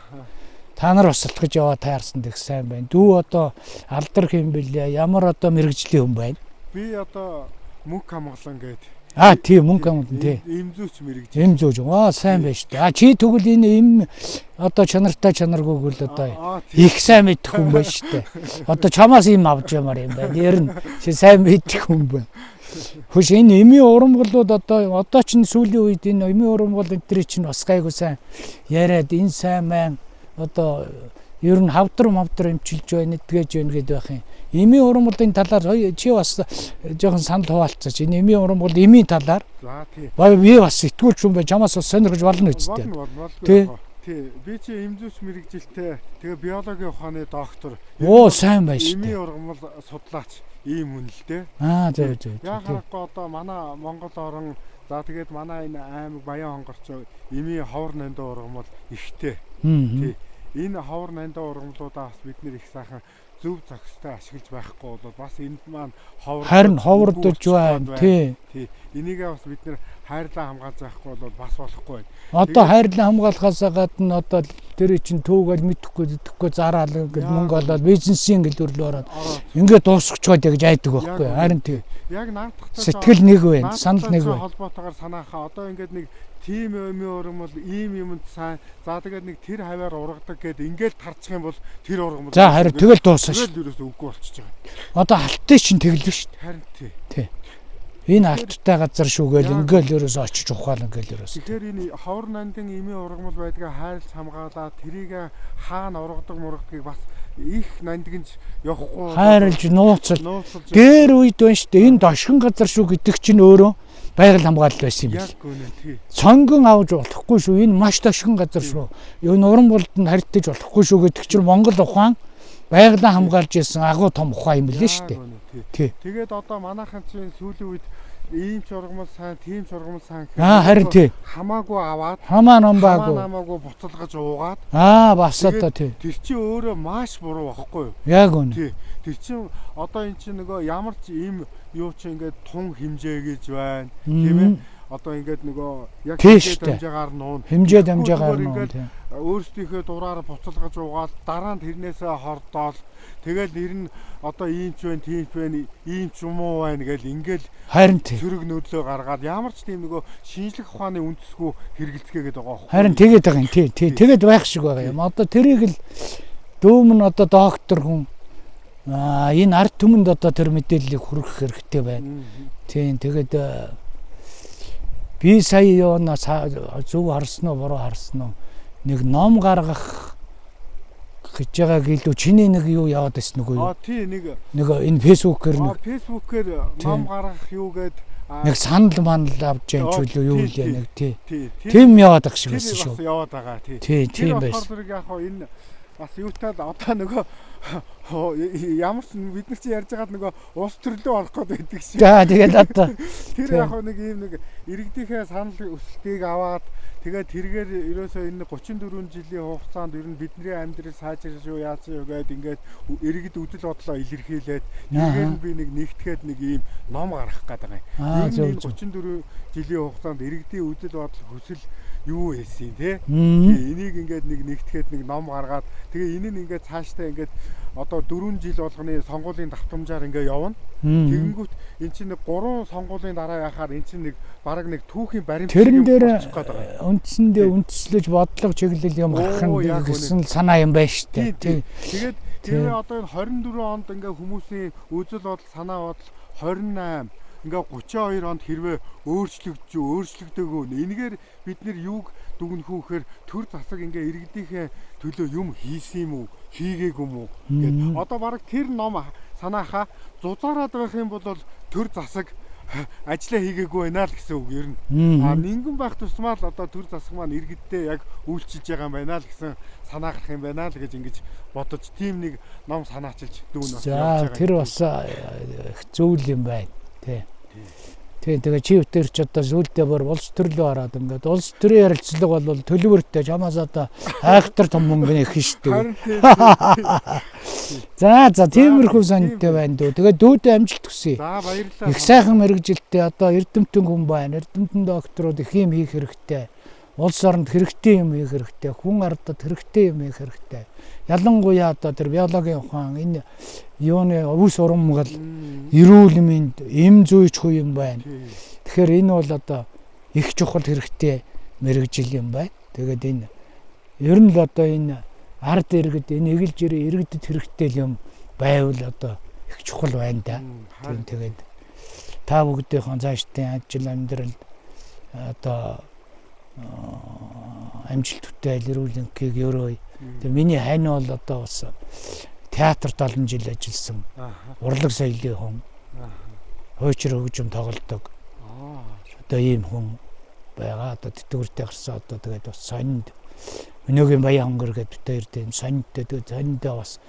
Та нар бас салтгаж яваа таарсан дэх сайн байна. Дүү одоо алдар хэм бэлээ? Ямар одоо мэрэгжлийн хүн байна? Би одоо мөнх хамглан гээд А тий, мөнгө амт тий. Эм зүйч мэрэгжил. Эм зүүж. Аа, сайн байж тээ. А чи тэгвэл энэ эм одоо чанартай чанаргүйг л одоо их сайн мэдэх хүн байж тээ. Одоо чамаас юм авч ямаар юм байна. Ер нь чи сайн мэдэх хүн байна. Хөш энэ эмийн урамгалууд одоо чинь сүүлийн үед энэ эмийн урамгал энэ төр чинь бас гайгүй сайн яриад энэ сайн маань одоо ер нь хавдар мавдар эмчилж байна, эдгэж байна гэдээ байх юм. Эмийн урамгалын талаар чи бас жоохон санал хуваалцаач. Энэ эмийн урамгал эмийн талаар. За тий. Би бас итгүүлч юм байна. Чамаас бас сонирхож болно үсттэй. Болно. Тий. Би чи эм зүйч мэрэгжилтэй. Тэгээ биологийн ухааны доктор. Оо, сайн байна шүү дээ. Эмийн ургамал судлаач ийм хүн л дээ. Аа, зөв. Яг харахгүй одоо манай Монгол орон, за тэгээд манай энэ аймаг Баян хонгорч эмийн ховор нандин ургамал ихтэй. Тий. Энэ ховор нандин ургамлуудаа бас бид нэр их сайхан зөв зохистой ашиглаж байхгүй бол бас энд маань ховор харин ховордож байна. Тий. Тий. Энийгээ бас бид нэр хайрлан хамгаалж байхгүй бол бас болохгүй байна. Одоо хайрлан хамгаалахаас гадна одоо тэр чинь төвгөл мэдхгүй мэдэхгүй зараал ингээл мөнгө олоод бизнесийн гэлөрлөө ороод ингээд дуусгачиход гэж айдаг байхгүй. Харин тий. Яг наадахтай сэтгэл нэг байна, санал нэг байна. Холбоотойгоор санаахаа одоо ингээд нэг тийм юм ургамал ийм юмд сайн за тэгээд нэг тэр хаваар ургадаг гэд ингээл тарчих юм бол тэр ургамал за харин тэгэл дуусна шүү. Тэгэл ерөөсөө үгүй болчихж байгаа. Одоо алттай чинь тэглэн шүү дээ. Харин тий. Тий. Энэ алттай газар шүүгээл ингээл ерөөсөө очиж ухаал ингээл ерөөсөө. Тэгэхээр энэ ховор нандин эмийн ургамал байдгаа хайрлж хамгаалаад тэрийг хаана ургадаг мургадгийг бас их нандинж явахгүй хайрлж нууцлж дээр үед байна шүү дээ. Энэ дошгон газар шүү гэдэг чинь өөрөө байгаль хамгаалал байсан юм байна. Яг үнэ тий. Цонгон авч болохгүй шүү. Энэ маш дошгон газар шүү. Энэ уран болд нь харьтаж болохгүй шүү гэдэг чинь Монгол ухаан байгалаа хамгаалж исэн агуу том ухаан юм билээ шүү дээ. Тий. Тэгээд одоо манайхан чинь сүүлийн үед ийм ч ургамал сайн, тийм ч ургамал сайн гэхээр харин тий. Хамаагүй аваад хамаа намбаагүй намаагүй буцалгаж уугаад бас одоо тий. Тэр чинь өөрөө маш буруу байхгүй юу? Яг үнэ. Тий. Тэр чинь одоо эн чинь нөгөө ямар ч ийм юу чи ингээд тун хэмжээ гэж байна. Тийм ээ. Одоо ингээд нөгөө яг хэмжээ дамжаагаар нуун. Хэмжээ дамжаагаар нуун. Өөрсдийнхөө дураар буцалгаж уугаад дараа нь тэрнээсээ хордоол тэгэл нэр нь одоо ийм ч байна, тийм ч байна, ийм ч юм уу байна гэл ингээл харин тий. Сөрөг нөдлөө гаргаад ямар ч тийм нөгөө шинжлэх ухааны үндэсгүй хэрэгэлцгээгээд байгаа байхгүй. Харин тэгээд байгаа юм. Тий, тий. Тэгээд байх шиг байгаа юм. Одоо тэрийг л дүүм нь одоо доктор хүн энэ ард түмэнд одоо тэр мэдээллийг хүргэх хэрэгтэй байна. Тийм тэгээд би сая юунаа зөв харсан уу буруу харсан уу нэг ном гаргах гэж байгааг илүү чиний нэг юу яваад байсан үгүй юу? Тий нэг энэ фэйсбүүкээр нэг фэйсбүүкээр ном гаргах юу гээд нэг санал манал авч яан ч үлээ юу лээ нэг тий. Тийм яваад ах шиг байсан шүү. Тэр бас яваад байгаа тий. Тий, тийм байсан. Тэр яг хоо энэ бас юутай л одоо нөгөө ямар ч бид нар чи ярьж байгаад нөгөө улс төрлөө орох гээд байдаг шиг. За тэгээд одоо тэр яг нэг ийм нэг иргэдийнхээ санал өсөлтийг аваад тэгээд тэргээр ерөөсөө энэ 34 жилийн хугацаанд ер нь бидний амьдрал сайжирч юу яасан юу гээд ингээд иргэд үдэл бодлоо илэрхийлээд тэргээр нь би нэг нэгтгэхэд нэг ийм ном гаргах гээд байгаа юм. Ер нь энэ 34 жилийн хугацаанд иргэдийн үдэл бодол хүсэл юу байсан те. Энийг ингээд нэг нэгтгэхэд нэг ном гаргаад тэгээ энэ нь ингээд цаашдаа ингээд одоо 4 жил болгоны сонгуулийн давтамжаар ингээд явна. Тэгэнгүүт эн чинь нэг 3 сонгуулийн дараа яхаар эн чинь нэг бараг нэг түүхийн баримт тэрэн дээр үндсэндээ үндэслэж бодлого чиглэл юм гарах нь гэсэн санаа юм байна шүү дээ. Тэгээд тэр одоо энэ 24 онд ингээд хүмүүсийн үзэл бодол санаа бодол 28 ингээ 32 онд хэрвээ өөрчлөгдөж өөрчлөгдөөгүй энэгээр бид нэр юуг дүгнэх үү гэхээр төр засаг ингээ иргэдийнхээ төлөө юм хийсэн юм уу хийгээгүй юм уу гэд одоо бараг тэр ном санаахаа зузаараад байх юм бол төр засаг ажлаа хийгээгүй байна л гэсэн үг ер нь. А нингэн байх тусмаа л одоо төр засаг маань иргэдтэй яг үйлчилж байгаа юм байна л гэсэн санаа гарах юм байна л гэж ингэж бодож тийм нэг ном санаачилж дүүн бас явж байгаа. За тэр бас их зүйл юм байна. Тий. Тий, тэгээ чи өтөр ч одоо сүулдэ бүр улс төрлөө ороод ингээд улс төрийн ярилцлага бол төлөвөртэй чамаас одоо айхтар том мөнгө нэх шүү дээ. За за тиймэрхүү сонирхолтой байна дөө. Тэгээ дүүдээ амжилт хүсье. За баярлалаа. Их сайхан мэргэжилтэй одоо эрдэмтэн хүн байна. Эрдэмтэн докторууд их юм хийх хэрэгтэй. Улс оронд хэрэгтэй юм хийх хэрэгтэй. Хүн ардад хэрэгтэй юм хийх хэрэгтэй. Ялангуяа одоо тэр биологийн ухаан энэ юуны өвс урамгал, эрүүл мэнд, эм зүйч хүү юм байна. Тэгэхээр энэ бол одоо их чухал хэрэгтэй мэргэжил юм байна. Тэгээд энэ ер нь л одоо энэ ард иргэд энэ эгэлж иргэдэд хэрэгтэй юм байвал одоо их чухал байна да. Тийм тэгээд та бүгдийнхээ цаашдын ажил амьдрал одоо амжилт бүтээл эрүүл энхийг өрөөе. Тэгээ миний хань бол одоо бас театрт олон жил ажилласан. Урлаг соёлын хүн. Хуучир хөгжим тоглодог. Одоо ийм хүн байгаа. Одоо тэтгэвртэй гарсан одоо тэгээд бас сонинд өнөөгийн Баян хонгор гэдэг бид хоёр тийм сонинтой тэгээд сониндоо бас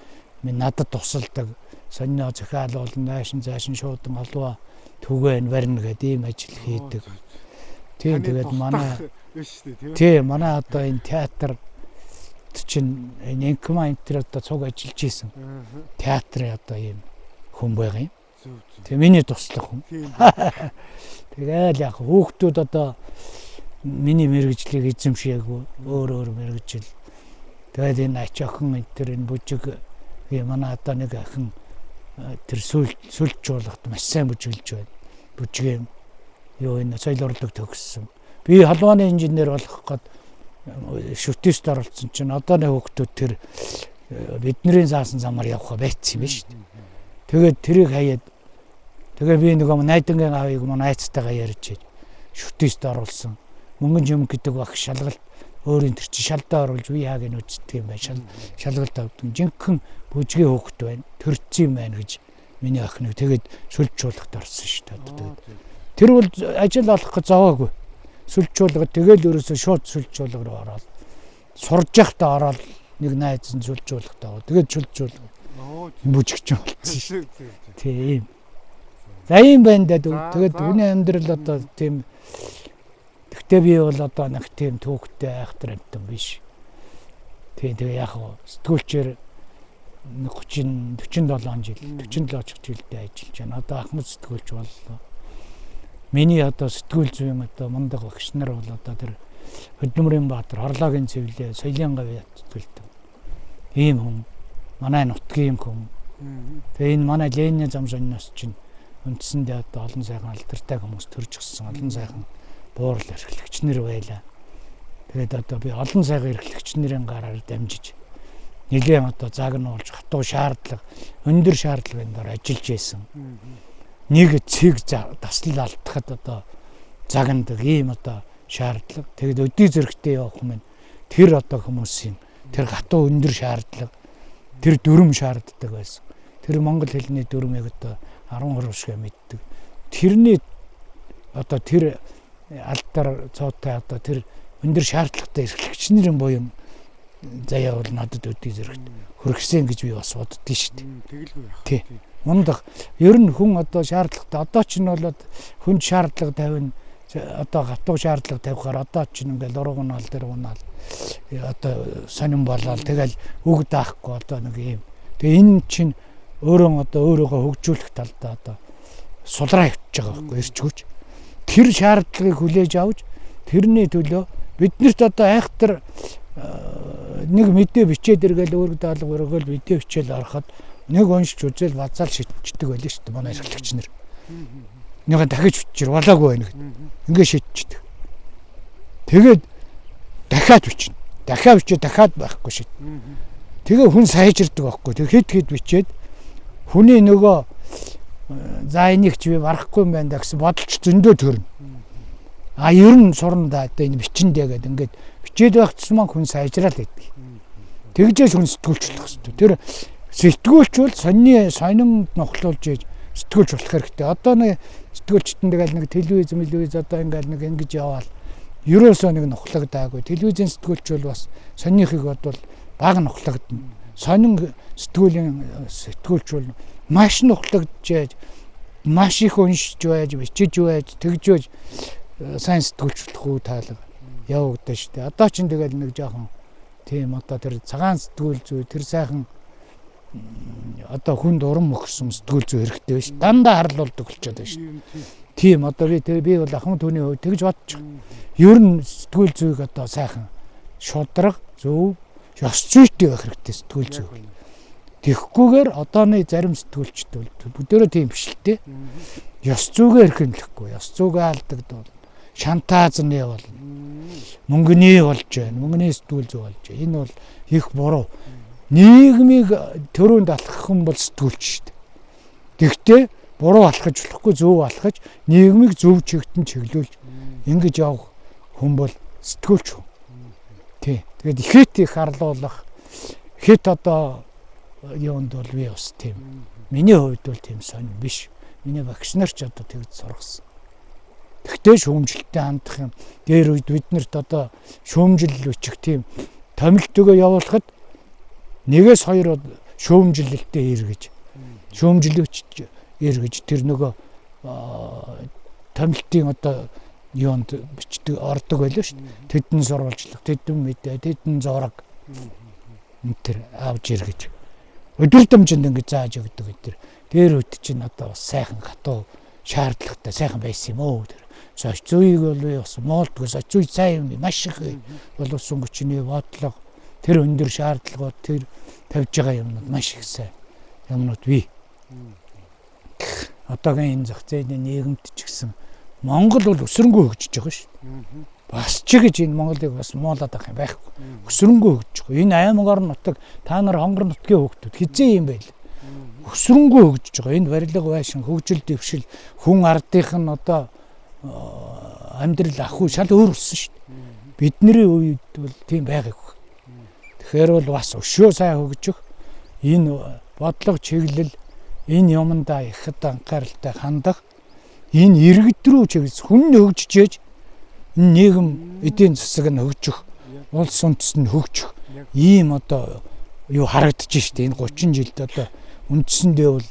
минь надад тусалдаг. Сонино зохиалуулна, наашин заашин шуудан халуа түгээн барина гэдэг ийм ажил хийдэг. Тийм тэгээд манай тийм манай одоо энэ театр чинь энэ Инкма энэ одоо цуг ажиллаж исэн. Театрын одоо ийм хүн байгаа юм. Тийм миний туслах хүн. Тэгээл яг хүүхдүүд одоо миний мэргэжлийг эзэмшээгүй өөр өөр мэргэжил. Тэгээд энэ ач охин энэ төр энэ бүжиг манай одоо нэг охин тэр сүлж чуулгад маш сайн бүжиглж байна. Бүжгийн юу энэ соёл урлаг төгссөн. Би халууны инженер болох гээд шүтээст оролцсон чинь одооны хүүхдүүд тэр бидний заасан замаар явах байцсан юм биш үү. Тэгээд тэрийг хаяад тэгээ би нөгөө найдангийн аавыг манай айцтайгаа ярьж шүтээст оруулсан. Мөнгөн жим гэдэг багш шалгалт өөрийн тэр чинь шалдаа оруулж би яаг нь үздэг юм байна. Шалгалт авдаг. Жинхэнэ бүжгийн хүүхэд байна. Төрцөн юм байна гэж миний охиныг тэгээд сүлж чуулгад орсон шүү дээ. Тэгээд тэр бол ажил олох гэж зовоогүй. Сүлж чуулгад тэгэл ерөөсөө шууд сүлж чуулга руу ороод сурж явахдаа ороод нэг найз нь сүлж чуулгад аваа. Тэгээд сүлж чуулга бүжигч болсон шүү дээ. Тийм. За ийм байна да. Тэгээд хүний амьдрал одоо тийм. Гэхдээ би бол одоо нэг тийм түүхтэй айхтар амьтан биш. Тийм тэгээ яг сэтгүүлчээр 30 47 жил 47 жилдээ ажиллаж байна. Одоо ахмад сэтгүүлч боллоо. Миний одоо сэтгүүл зүйн одоо мундаг багш нар бол одоо тэр Хөдөлмөрийн Баатар, Хорлоогийн цэвлээ, Соёлын гавь сэтгүүлтэн. Ийм хүн, манай нутгийн хүн. Тэгээ энэ манай Ленин зам сониноос чинь үндсэндээ одоо олон сайхан алдартай хүмүүс төрж гисэн, олон сайхан буурал эрхлэгч нар байлаа. Тэгээд одоо би олон сайхан эрхлэгч нарын гараар дамжиж нэлээд одоо загнуулж хатуу шаардлага, өндөр шаардлагын дор ажиллаж байсан. Нэг цэг таслал алдахад одоо загнадаг ийм одоо шаардлага. Тэгээд өдий зэрэгтэй явах юм тэр одоо хүмүүсийн тэр хатуу өндөр шаардлага, тэр дүрм шаарддаг байсан. Тэр монгол хэлний дүрмийг одоо 12 шиг мэддэг. Тэрний одоо тэр алдар цоотой одоо тэр өндөр шаардлагатай эрхлэгч нарын буян заяа бол надад өдий зэрэгт хүргэсэн гэж би бас боддгийг шүү дээ. Тэгэлгүй яах. Тий. Мундах ер нь хүн одоо шаардлагатай одоо ч нь бол хүн шаардлага тавина, одоо гатуу шаардлага тавихаар одоо ч ингээл уруугнаал тэр унаал одоо сонин болоод тэгэл үг даахгүй одоо нэг юм. Тэгээ энэ чинь өөрөө одоо өөрийгөө хөгжүүлэх талдаа одоо сулраа явчихж байгаа байхгүй ирч хүч. Тэр шаардлагыг хүлээж авч тэрний төлөө биднэрт одоо айхтар нэг мэдээ бичээд эргээл өөрөг даалга өргөөл мэдээ бичээл ороход нэг уншиж үзэл базаал шидчихдэг байлаа шүү дээ манай эрхлэгч нар. Нэг дахиж бичир болоогүй байна гэд. Ингээ шидчихдэг. Тэгээд дахиад бичнэ. Дахиад бичээ дахиад байхгүй шид. Тэгээ хүн сайжирдаг байхгүй. Тэг хэд хэд бичээд хүний нөгөө за энийг чи би барахгүй юм байна да гэсэн бодолч зөндөө төрнө. А ер нь сурна да одоо энэ бичэндээ гэдэг ингээд бичээд байх тусмаа хүн сайжраал байдаг. Тэгжээс хүн сэтгүүлч болох хэрэгтэй. Тэр сэтгүүлч бол сонины сонин нухлуулж ээж сэтгүүлч болох хэрэгтэй. Одоо нэг сэтгүүлчтэн тэгэл нэг телевиз мэлвиз одоо ингээл нэг ингэж яваал ерөөсөө нэг нухлагдаагүй. Телевизийн сэтгүүлч бол бас сонийнхыг бодвол бага нухлагдана. Сонин сэтгүүлийн сэтгүүлч бол маш нухлагдж маш их уншиж байж, бичиж байж, тэгж байж сайн сэтгүүлч болох үү таалга явагдана шүү дээ. Одоо ч тэгэл нэг жоохон тийм одоо тэр цагаан сэтгүүл зүй тэр сайхан одоо хүнд урам өгсөн сэтгүүл зүй хэрэгтэй биш. Дандаа харлуулдаг болчиход байна шүү дээ. Тийм одоо би бол ахмад хүний хувьд тэгж бодчих. Ер нь сэтгүүл зүйг одоо сайхан шудраг зөв ёс зүйтэй байх хэрэгтэй сэтгүүл зүй. Тэгэхгүйгээр одооны зарим сэтгүүлчд бол бүгдээрээ тийм биш л дээ. Ёс зүгээ эрхэмлэхгүй, ёс зүгээ алдагдвал шантаазны болно. Мөнгөний болж байна. Мөнгөний сэтгүүл зүй болж байна. Энэ бол их буруу. Нийгмийг төрөнд алхах хүн бол сэтгүүлч шүү дээ. Тэгвэл буруу алхаж болохгүй, зөв алхаж нийгмийг зөв чигтэн чиглүүлж ингэж явах хүн бол сэтгүүлч хүн. Тий. Тэгээд ихэд их арлуулах, ихэд одоо юунд бол би бас тийм. Миний хувьд бол тийм сонь биш. Миний багш нар ч одоо тэгж сургасан. Тэгтээ шүүмжлэлтэй хандах юм. Дээр үед биднэрт одоо шүүмжлэл бичих тийм томилтойгоо явуулахад нэгээс хоёр шүүмжлэлтэй эргэж шүүмжлэгч эргэж тэр нөгөө томилтын одоо юунд бичдэг ордог байлаа шүү дээ. Тэдэн сурвалжлах, тэдэн мэдээ, тэдэн зураг энэ төр авч эргэж өдөрдмжинд ингэж зааж өгдөг энэ төр. Дээр үед чинь одоо бас сайхан хатуу шаардлагатай сайхан байсан юм уу тэр. Соцуйг бол би бас моолдгүй, соцуй сайн юм маш их боловсон хүчний бодлого тэр өндөр шаардлагууд тэр тавьж байгаа юмнууд маш их сайн юмнууд бий. Одоогийн энэ зах зээлийн нийгэмд ч гэсэн Монгол бол өсрөнгөө хөгжиж байгаа шүү дээ. Бас ч гэж энэ Монголыг бас муулаад байх юм байхгүй. Өсрөнгөө хөгжиж байгаа. Энэ аймаг орон нутаг та нар хонгор нутгийн хүүхдүүд хизээ юм байл. Өсрөнгөө хөгжиж байгаа. Энэ барилга байшин, хөгжил дэвшил, хүн ардынх нь одоо амьдрал ах уу шал өөр болсон шүү дээ. Бидний үед бол тийм байгаагүй. Тэгэхээр бол бас өшөө сайн хөгжих энэ бодлого чиглэл энэ юмдаа их одоо анхааралтай хандах энэ иргэд рүү чиглэс хүн нь хөгжиж энэ нийгэм эдийн засаг нь хөгжих, улс үндэс нь хөгжих ийм одоо юу харагдаж штэ. Энэ 30 жилд одоо үндсэндээ бол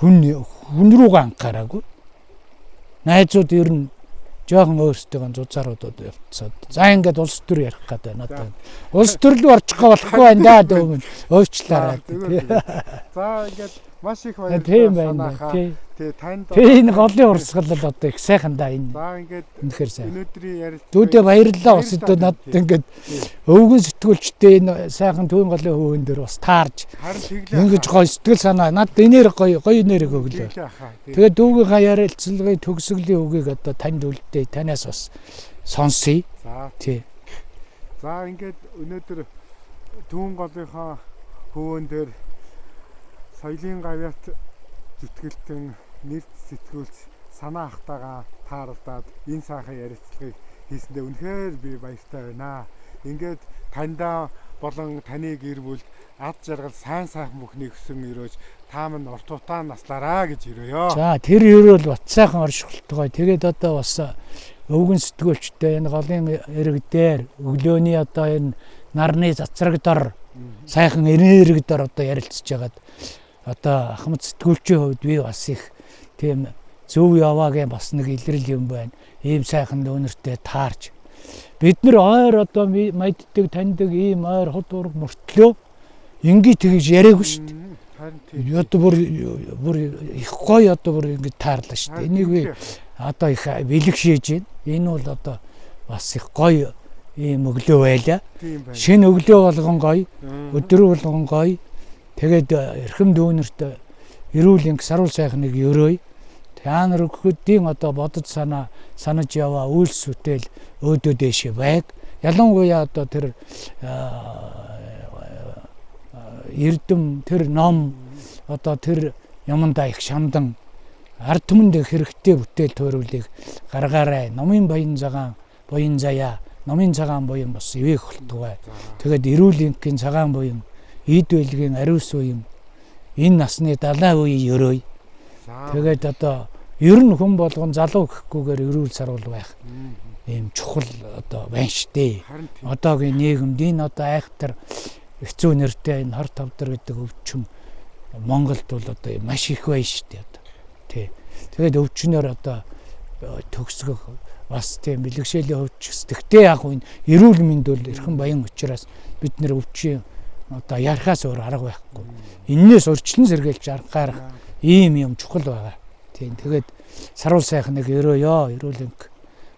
хүн рүүгээ анхаараагүй. Найзууд ер нь жоохон өөрсдөө зузаарууд явцаад. За ингээд улс төр ярих гэдэг байна одоо. Улс төрлөө орчих болохгүй байна да дөө уучлаарай. За ингээд маш их баярлалаа. Тийм байна. Тий танд тий энэ голын урсгал л одоо их сайхан да энэ. За ингээд үнэхээр сайн. Өнөөдрийн ярилцлага. Дүүдээ баярлалаа бас одоо надад ингээд өвгөн сэтгүүлчтэй энэ сайхан түүн голын хөвөн дээр бас таарж. Ингэж гоё сэтгэл санаа надад энээр гоё гоё нэрийг өглөө. Тэгээд дүүгийнхаа ярилцлагын төгсгөлийн үгийг одоо танд үлдээ танаас бас сонсъё. За тий. За ингээд өнөөдөр түүн голынхаа хөвөн дээр соёлын гавьяат зүтгэлтэн нэрт сэтгүүлч санаа ахтайгаа тааралдаад энэ сайхан ярилцлагыг хийсэндээ үнэхээр би баяртай байна. Ингээд таньдаа болон таны гэр бүлд ад жаргал сайн сайхан бүхнийг хүсэн өрөөж та минь урт утаа наслаараа гэж өрөөё. За тэр өрөөл бат сайхан оршихолтгой. Тэгээд одоо бас өвгөн сэтгүүлчтэй энэ голын эрэг дээр өглөөний одоо энэ нарны цацраг дор сайхан эрэг дор одоо ярилцж байгаад одоо ахмад сэтгүүлчийн хувьд би бас их тийм зөв яваагийн бас нэг илрэл юм байна. Ийм сайхан дүүнертэй таарч бид нар ойр одоо мэддэг таньдаг ийм ойр хот ураг мөртлөө ингээ тэгж яриаггүй шүү дээ. Одоо бүр их гоё одоо бүр ингэ таарлаа шүү дээ. Энийг би одоо их бэлэг шийж байна. Энэ бол одоо бас их гоё ийм өглөө байлаа. Шинэ өглөө болгон гоё, өдөр болгон гоё. Тэгээд эрхэм дүүнерт эрүүл инг саруул сайхныг өрөөе. Та нар өгөхдийн одоо бодож санаа санаж яваа үйлс бүтээл өөдөө дээшээ байг. Ялангуяа одоо тэр эрдэм тэр ном одоо тэр юмдаа их шамдан ард түмэнд хэрэгтэй бүтээл тойруулыг гаргаарай. Номын баян цагаан буян заяа, номын цагаан буян бас ивэх болтугай. Тэгээд эрүүл энхийн цагаан буян, эд байлгийн ариус уян энэ насны 70 үеийн өрөөе. Тэгээд одоо ер нь хүн болгон залуу гэхгүйгээр эрүүл саруул байх ийм чухал одоо байна штэ. Одоогийн нийгэмд энэ одоо айхтар хэцүү нэртэй энэ хор тавдар гэдэг өвчин Монголд бол одоо маш их байна штэ одоо. Тий. Тэгээд өвчнөр одоо төгсгөх бас тийм бэлэгшээлийн хувьд ч гэсэн. Тэгтээ яг энэ эрүүл мэнд бол эрхэм баян учраас бид нэр өвчин одоо ярихаас өөр арга байхгүй. Эннээс урьдчилан сэргийлж арга гарах ийм юм чухал байгаа. Тийм. Тэгээд саруул сайхныг өрөөё, эрүүл энх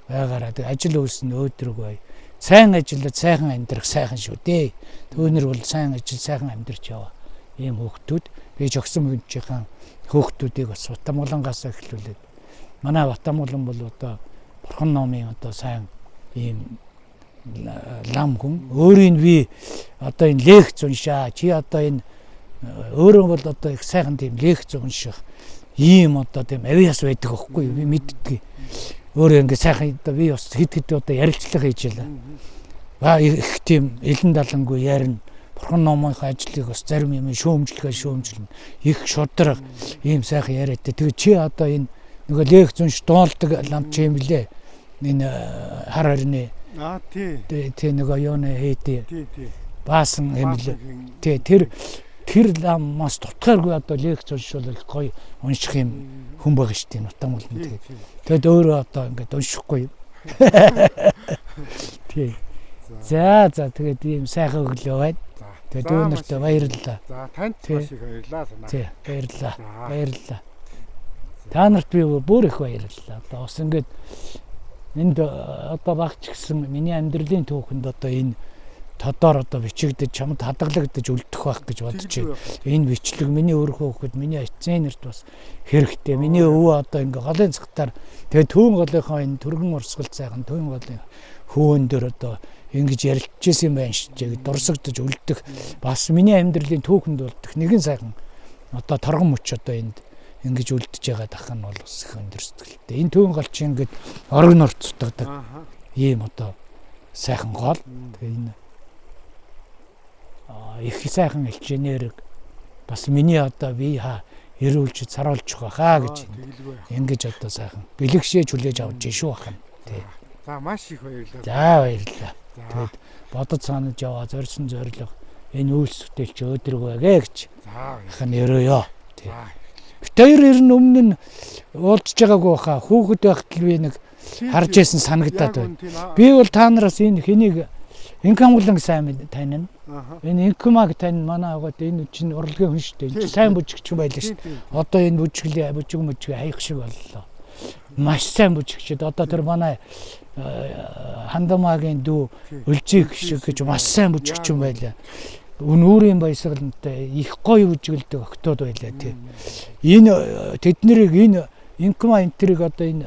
байгаараа. Тэгээд ажил үйлс нь өөдрөг бай. Сайн ажиллаж сайхан амьдрах сайхан шүү дээ. Түүнэр бол сайн ажил сайхан амьдрч яваа. Ийм хүүхдүүд би жогсон мөнчийн хүүхдүүдийг бас Батамгалангаас эхлүүлээд манай Батамгалан бол одоо Бурхан номын одоо сайн ийм лам хүн өөрийг би одоо энэ лекц уншаа чи одоо энэ өөрөө бол одоо их сайхан тийм лекц унших ийм одоо тийм авиас байдаг байхгүй би мэддэг. Өөрөө ингээ сайхан одоо би бас хэд хэд одоо ярилцлага хийж ялаа. Ба их тийм элен далангүй ярина. Бурхан номынхаа ажлыг бас зарим юм шөөмжлөхөө шөөмжлөнө. Их шудраг ийм сайхан яриатай. Тэгээ чи одоо энэ нөгөө лекц унш дуулдаг лам чи юм блэ? Энэ хар харины Аа тий. Тий нөгөө юуны хийдий. Тий тий. Баасан юм лээ. Тий тэр тэр ламаас дутгааргүй одоо лекц уншвал их гоё унших юм хүн байгаа шүү дээ нутан бол тэгээд. Тэгэд өөрөө одоо ингээд уншихгүй юм. Тий. За за тэгээд ийм сайхан өглөө байна. Тэгээд дүүнэртээ баярлалаа. За танд маш их баярлалаа санаа. Тий баярлалаа. Баярлалаа. Та нарт би бүр их баярлалаа. Одоо бас ингээд энд одоо багч гэсэн миний амьдралын түүхэнд одоо энэ тодор одоо бичигдэж чамд хадгалагдаж үлдэх байх гэж бодож байна. Энэ бичлэг миний өрхөө хөхөд миний эцсийн нарт бас хэрэгтэй. Миний өвөө одоо ингээ голын цагтаар тэгээ түүн голынхоо энэ түргэн урсгал сайхан түүн голын хөвөн дээр одоо ингэж ярилцчихсан юм байна шүү дээ дурсагдаж үлдэх бас миний амьдралын түүхэнд болдох нэгэн сайхан одоо торгон мөч одоо энд ингэж үлдэж байгаа дах нь бол бас их өндөр сэтгэлтэй. Энэ түүн гол чи ингээд оргинор цутгадаг ийм одоо сайхан гол. Тэгээ энэ их сайхан элчинэрэг бас миний одоо бие хаа эрүүлж царуулж байхаа гэж ингэж одоо сайхан бэлэгшээ хүлээж авч шүү бахан. Тий. За маш их баярлалаа. За баярлалаа. Тэгээд бодож санаж яваа зорьсон зорилго энэ үйлс бүтээлч өөдрөг байгээ гэж. За ахын өрөөё. Тий. Бит хоёр ер нь өмнө нь уулзж байгаагүй баха. Хүүхэд байхад л би нэг харж байсан санагдаад байна. Би бол та нараас энэ хэнийг Инкамглан сайн танина. Энэ Инкамаг тань манай агаад энэ чинь урлагийн хүн шүү дээ. Энэ чинь сайн бүжигч байлаа шүү дээ. Одоо энэ бүжиглээ бүжиг мүжиг хаях шиг боллоо. Маш сайн бүжигчд. Одоо тэр манай Хандамагийн дүү Өлжиг шиг гэж маш сайн бүжигч юм байлаа. Үнүүрийн баясгалантай их гоё бүжиглдэг октод байлаа тий. Энэ тэднэрийг энэ Инкама энтрийг одоо энэ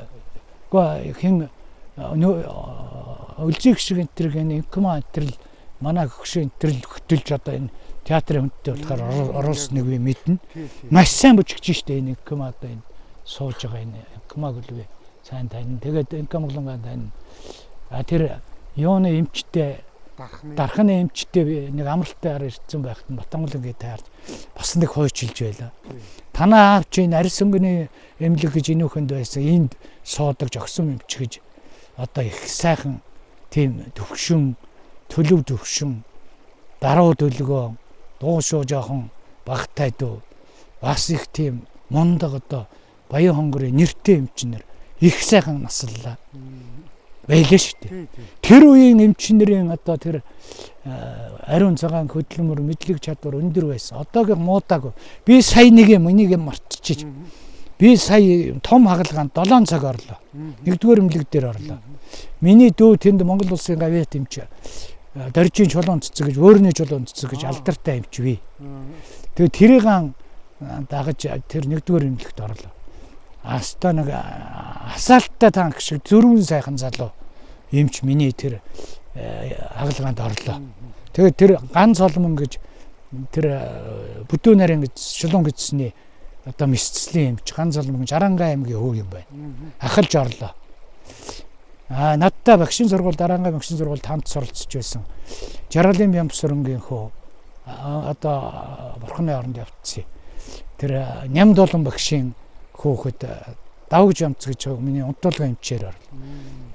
хэн Өлзийг шиг энтрийг энэ Инкама энтрэл манай хөгшин энтрэл хөтөлж одоо энэ театрын хүнтэй болохоор оруулсныг би мэднэ. Маш сайн бүжигч штэ энэ Инкама одоо энэ сууж байгаа энэ Инкамаг л би сайн танина. Тэгээд Инкамглангаа танина. А тэр юуны эмчтэй дархны эмчтэй би нэг амралтаар ирсэн байхад Батангалан гээд таарч бас нэг хойчилж байлаа. Танаа аав чи энэ арьс өнгөний эмнэлэг гэж энүүхэнд байсан энд суудаг жогсон эмч гэж одоо их сайхан тийм төвшин төлөв төвшин даруу төлгөө дуу шуу жоохон багтай дүү бас их тийм мундаг одоо Баян хонгорын нэртэй эмчнэр их сайхан наслаа байлаа шүү дээ. Тэр үеийн эмчнэрийн одоо тэр ариун цагаан хөдөлмөр мэдлэг чадвар өндөр байсан. Одоогийн муудаагүй. Би сая нэг юм энийг юм мартчих. Би сая том хагалгаанд 7 цаг орлоо. Нэгдүгээр эмнэлэг дээр орлоо. Миний дүү тэнд Монгол улсын гавьяат эмч Доржийн чулуун цэцэг гэж өөрний чулуун цэцэг гэж алдартай эмч бий. Тэгээ тэрийг дагаж тэр нэгдүгээр эмнэлэгт орлоо. Аста нэг асаалттай танк шиг зөрүүн сайхан залуу эмч миний тэр хагалгаанд орлоо. Тэгээд тэр Ган Соломон гэж тэр бүдүү нарийн гэж чулуун гэсний одоо мэсцлийн эмч Ган Соломон Жарангай аймгийн хөв юм байна. Ахалж орлоо. Аа надтай багшийн сургууль Дараангай багшийн сургуульд хамт суралцж байсан. Жаргалын Бямсүрэнгийн хөө одоо бурхны оронд явцсан. Тэр Нямдулан багшийн хөөхөд давгж ямц гэж миний унтуулгын эмчээр орлоо.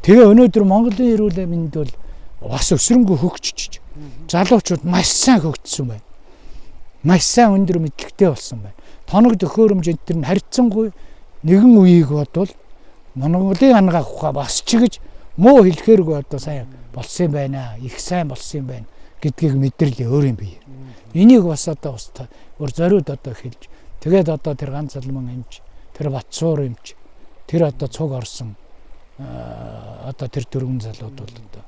Тэгээ өнөөдөр Монголын эрүүл мэнд бол бас өсрөнгөө хөгжиж залуучууд маш сайн хөгжсөн байна. Маш сайн өндөр мэдлэгтэй болсон байна. Тоног төхөөрөмж энэ төр нь харьцангуй нэгэн үеийг бодвол Монголын ангаах ухаан бас ч гэж муу хэлэхээргүй одоо сайн болсон юм байна. Их сайн болсон юм байна гэдгийг мэдрэл өөр юм бий. Энийг бас одоо бас өөр зориуд одоо хэлж тэгээд одоо тэр Ганц Салман эмч, тэр Батсуур эмч, тэр одоо цуг орсон одоо тэр дөрвөн залууд бол одоо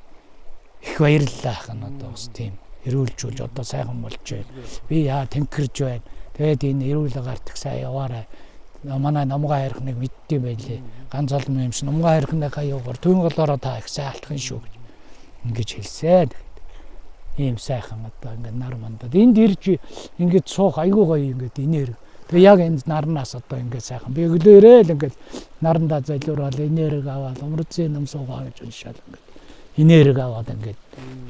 их баярлалаа ах нь одоо бас тийм эрүүлжүүлж одоо сайхан болж байна. Би яа тэнхэрж байна. Тэгээд энэ эрүүл агаар их сайн яваарай. Манай номгоо хайрхныг мэддэм байлээ. Ганц олон юм шиг номгоо хайрхныхаа юугаар түүн голоороо та их сайн алтхан шүү гэж ингэж хэлсэн. Ийм сайхан одоо ингээд нар мандад. Энд ирж ингээд суух айгүй гоё ингээд инээр. Тэгээ яг энд нарнаас одоо ингээд сайхан би өглөөрөө л ингээд нарандаа залиураал инээрэг аваад умарцын ном суугаа гэж уншаал ингээд инээрэг аваад ингээд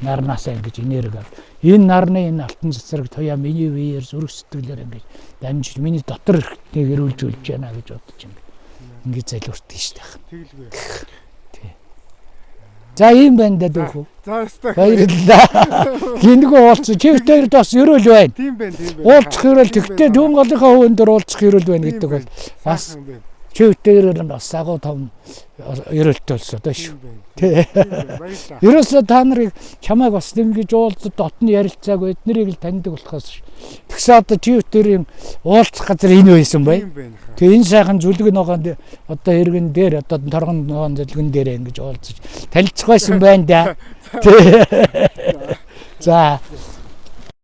нарнаасаа ингэж инээрэг аваад энэ нарны энэ алтан цэцэрэг туяа миний биеэр зүрх сэтгэлээр ингэж дамжиж миний дотор эрхтнийг эрүүлжүүлж байна гэж бодож ингээд ингэж залиуртдаг шүү дээ. Тэгэлгүй. За ийм байна да дүүхүү. За өстой. Баярлалаа. Гинэгөө уулзсан. Чи битээр бас ерөөл байна. Тийм байна, тийм байна. Уулзах ерөөл тэгтээ дүүн голынхаа хөвөн дээр уулзах ерөөл байна Тийм гэдэг бол байна. бас Сайхан байна. чи битээр нь бас агуу том ерөөлтэй болсон доо шүү. Тийм байна. Тэ. Тийм байна. Баярлалаа. Ерөөсөө та нарыг чамайг бас ингэж уулзад дотн ярилцаагүй эднэрийг л таньдаг болохоос ш. Тэгсэн одоо чи битэрийн уулзах газар энэ байсан бай. Тийм байна хаа. Тэгээ энэ сайхан зүлэг ногоон одоо иргэн дээр одоо торгон ногоон зүлгэн дээр ингэж уулзаж танилцах байсан байна да. Тэ. За.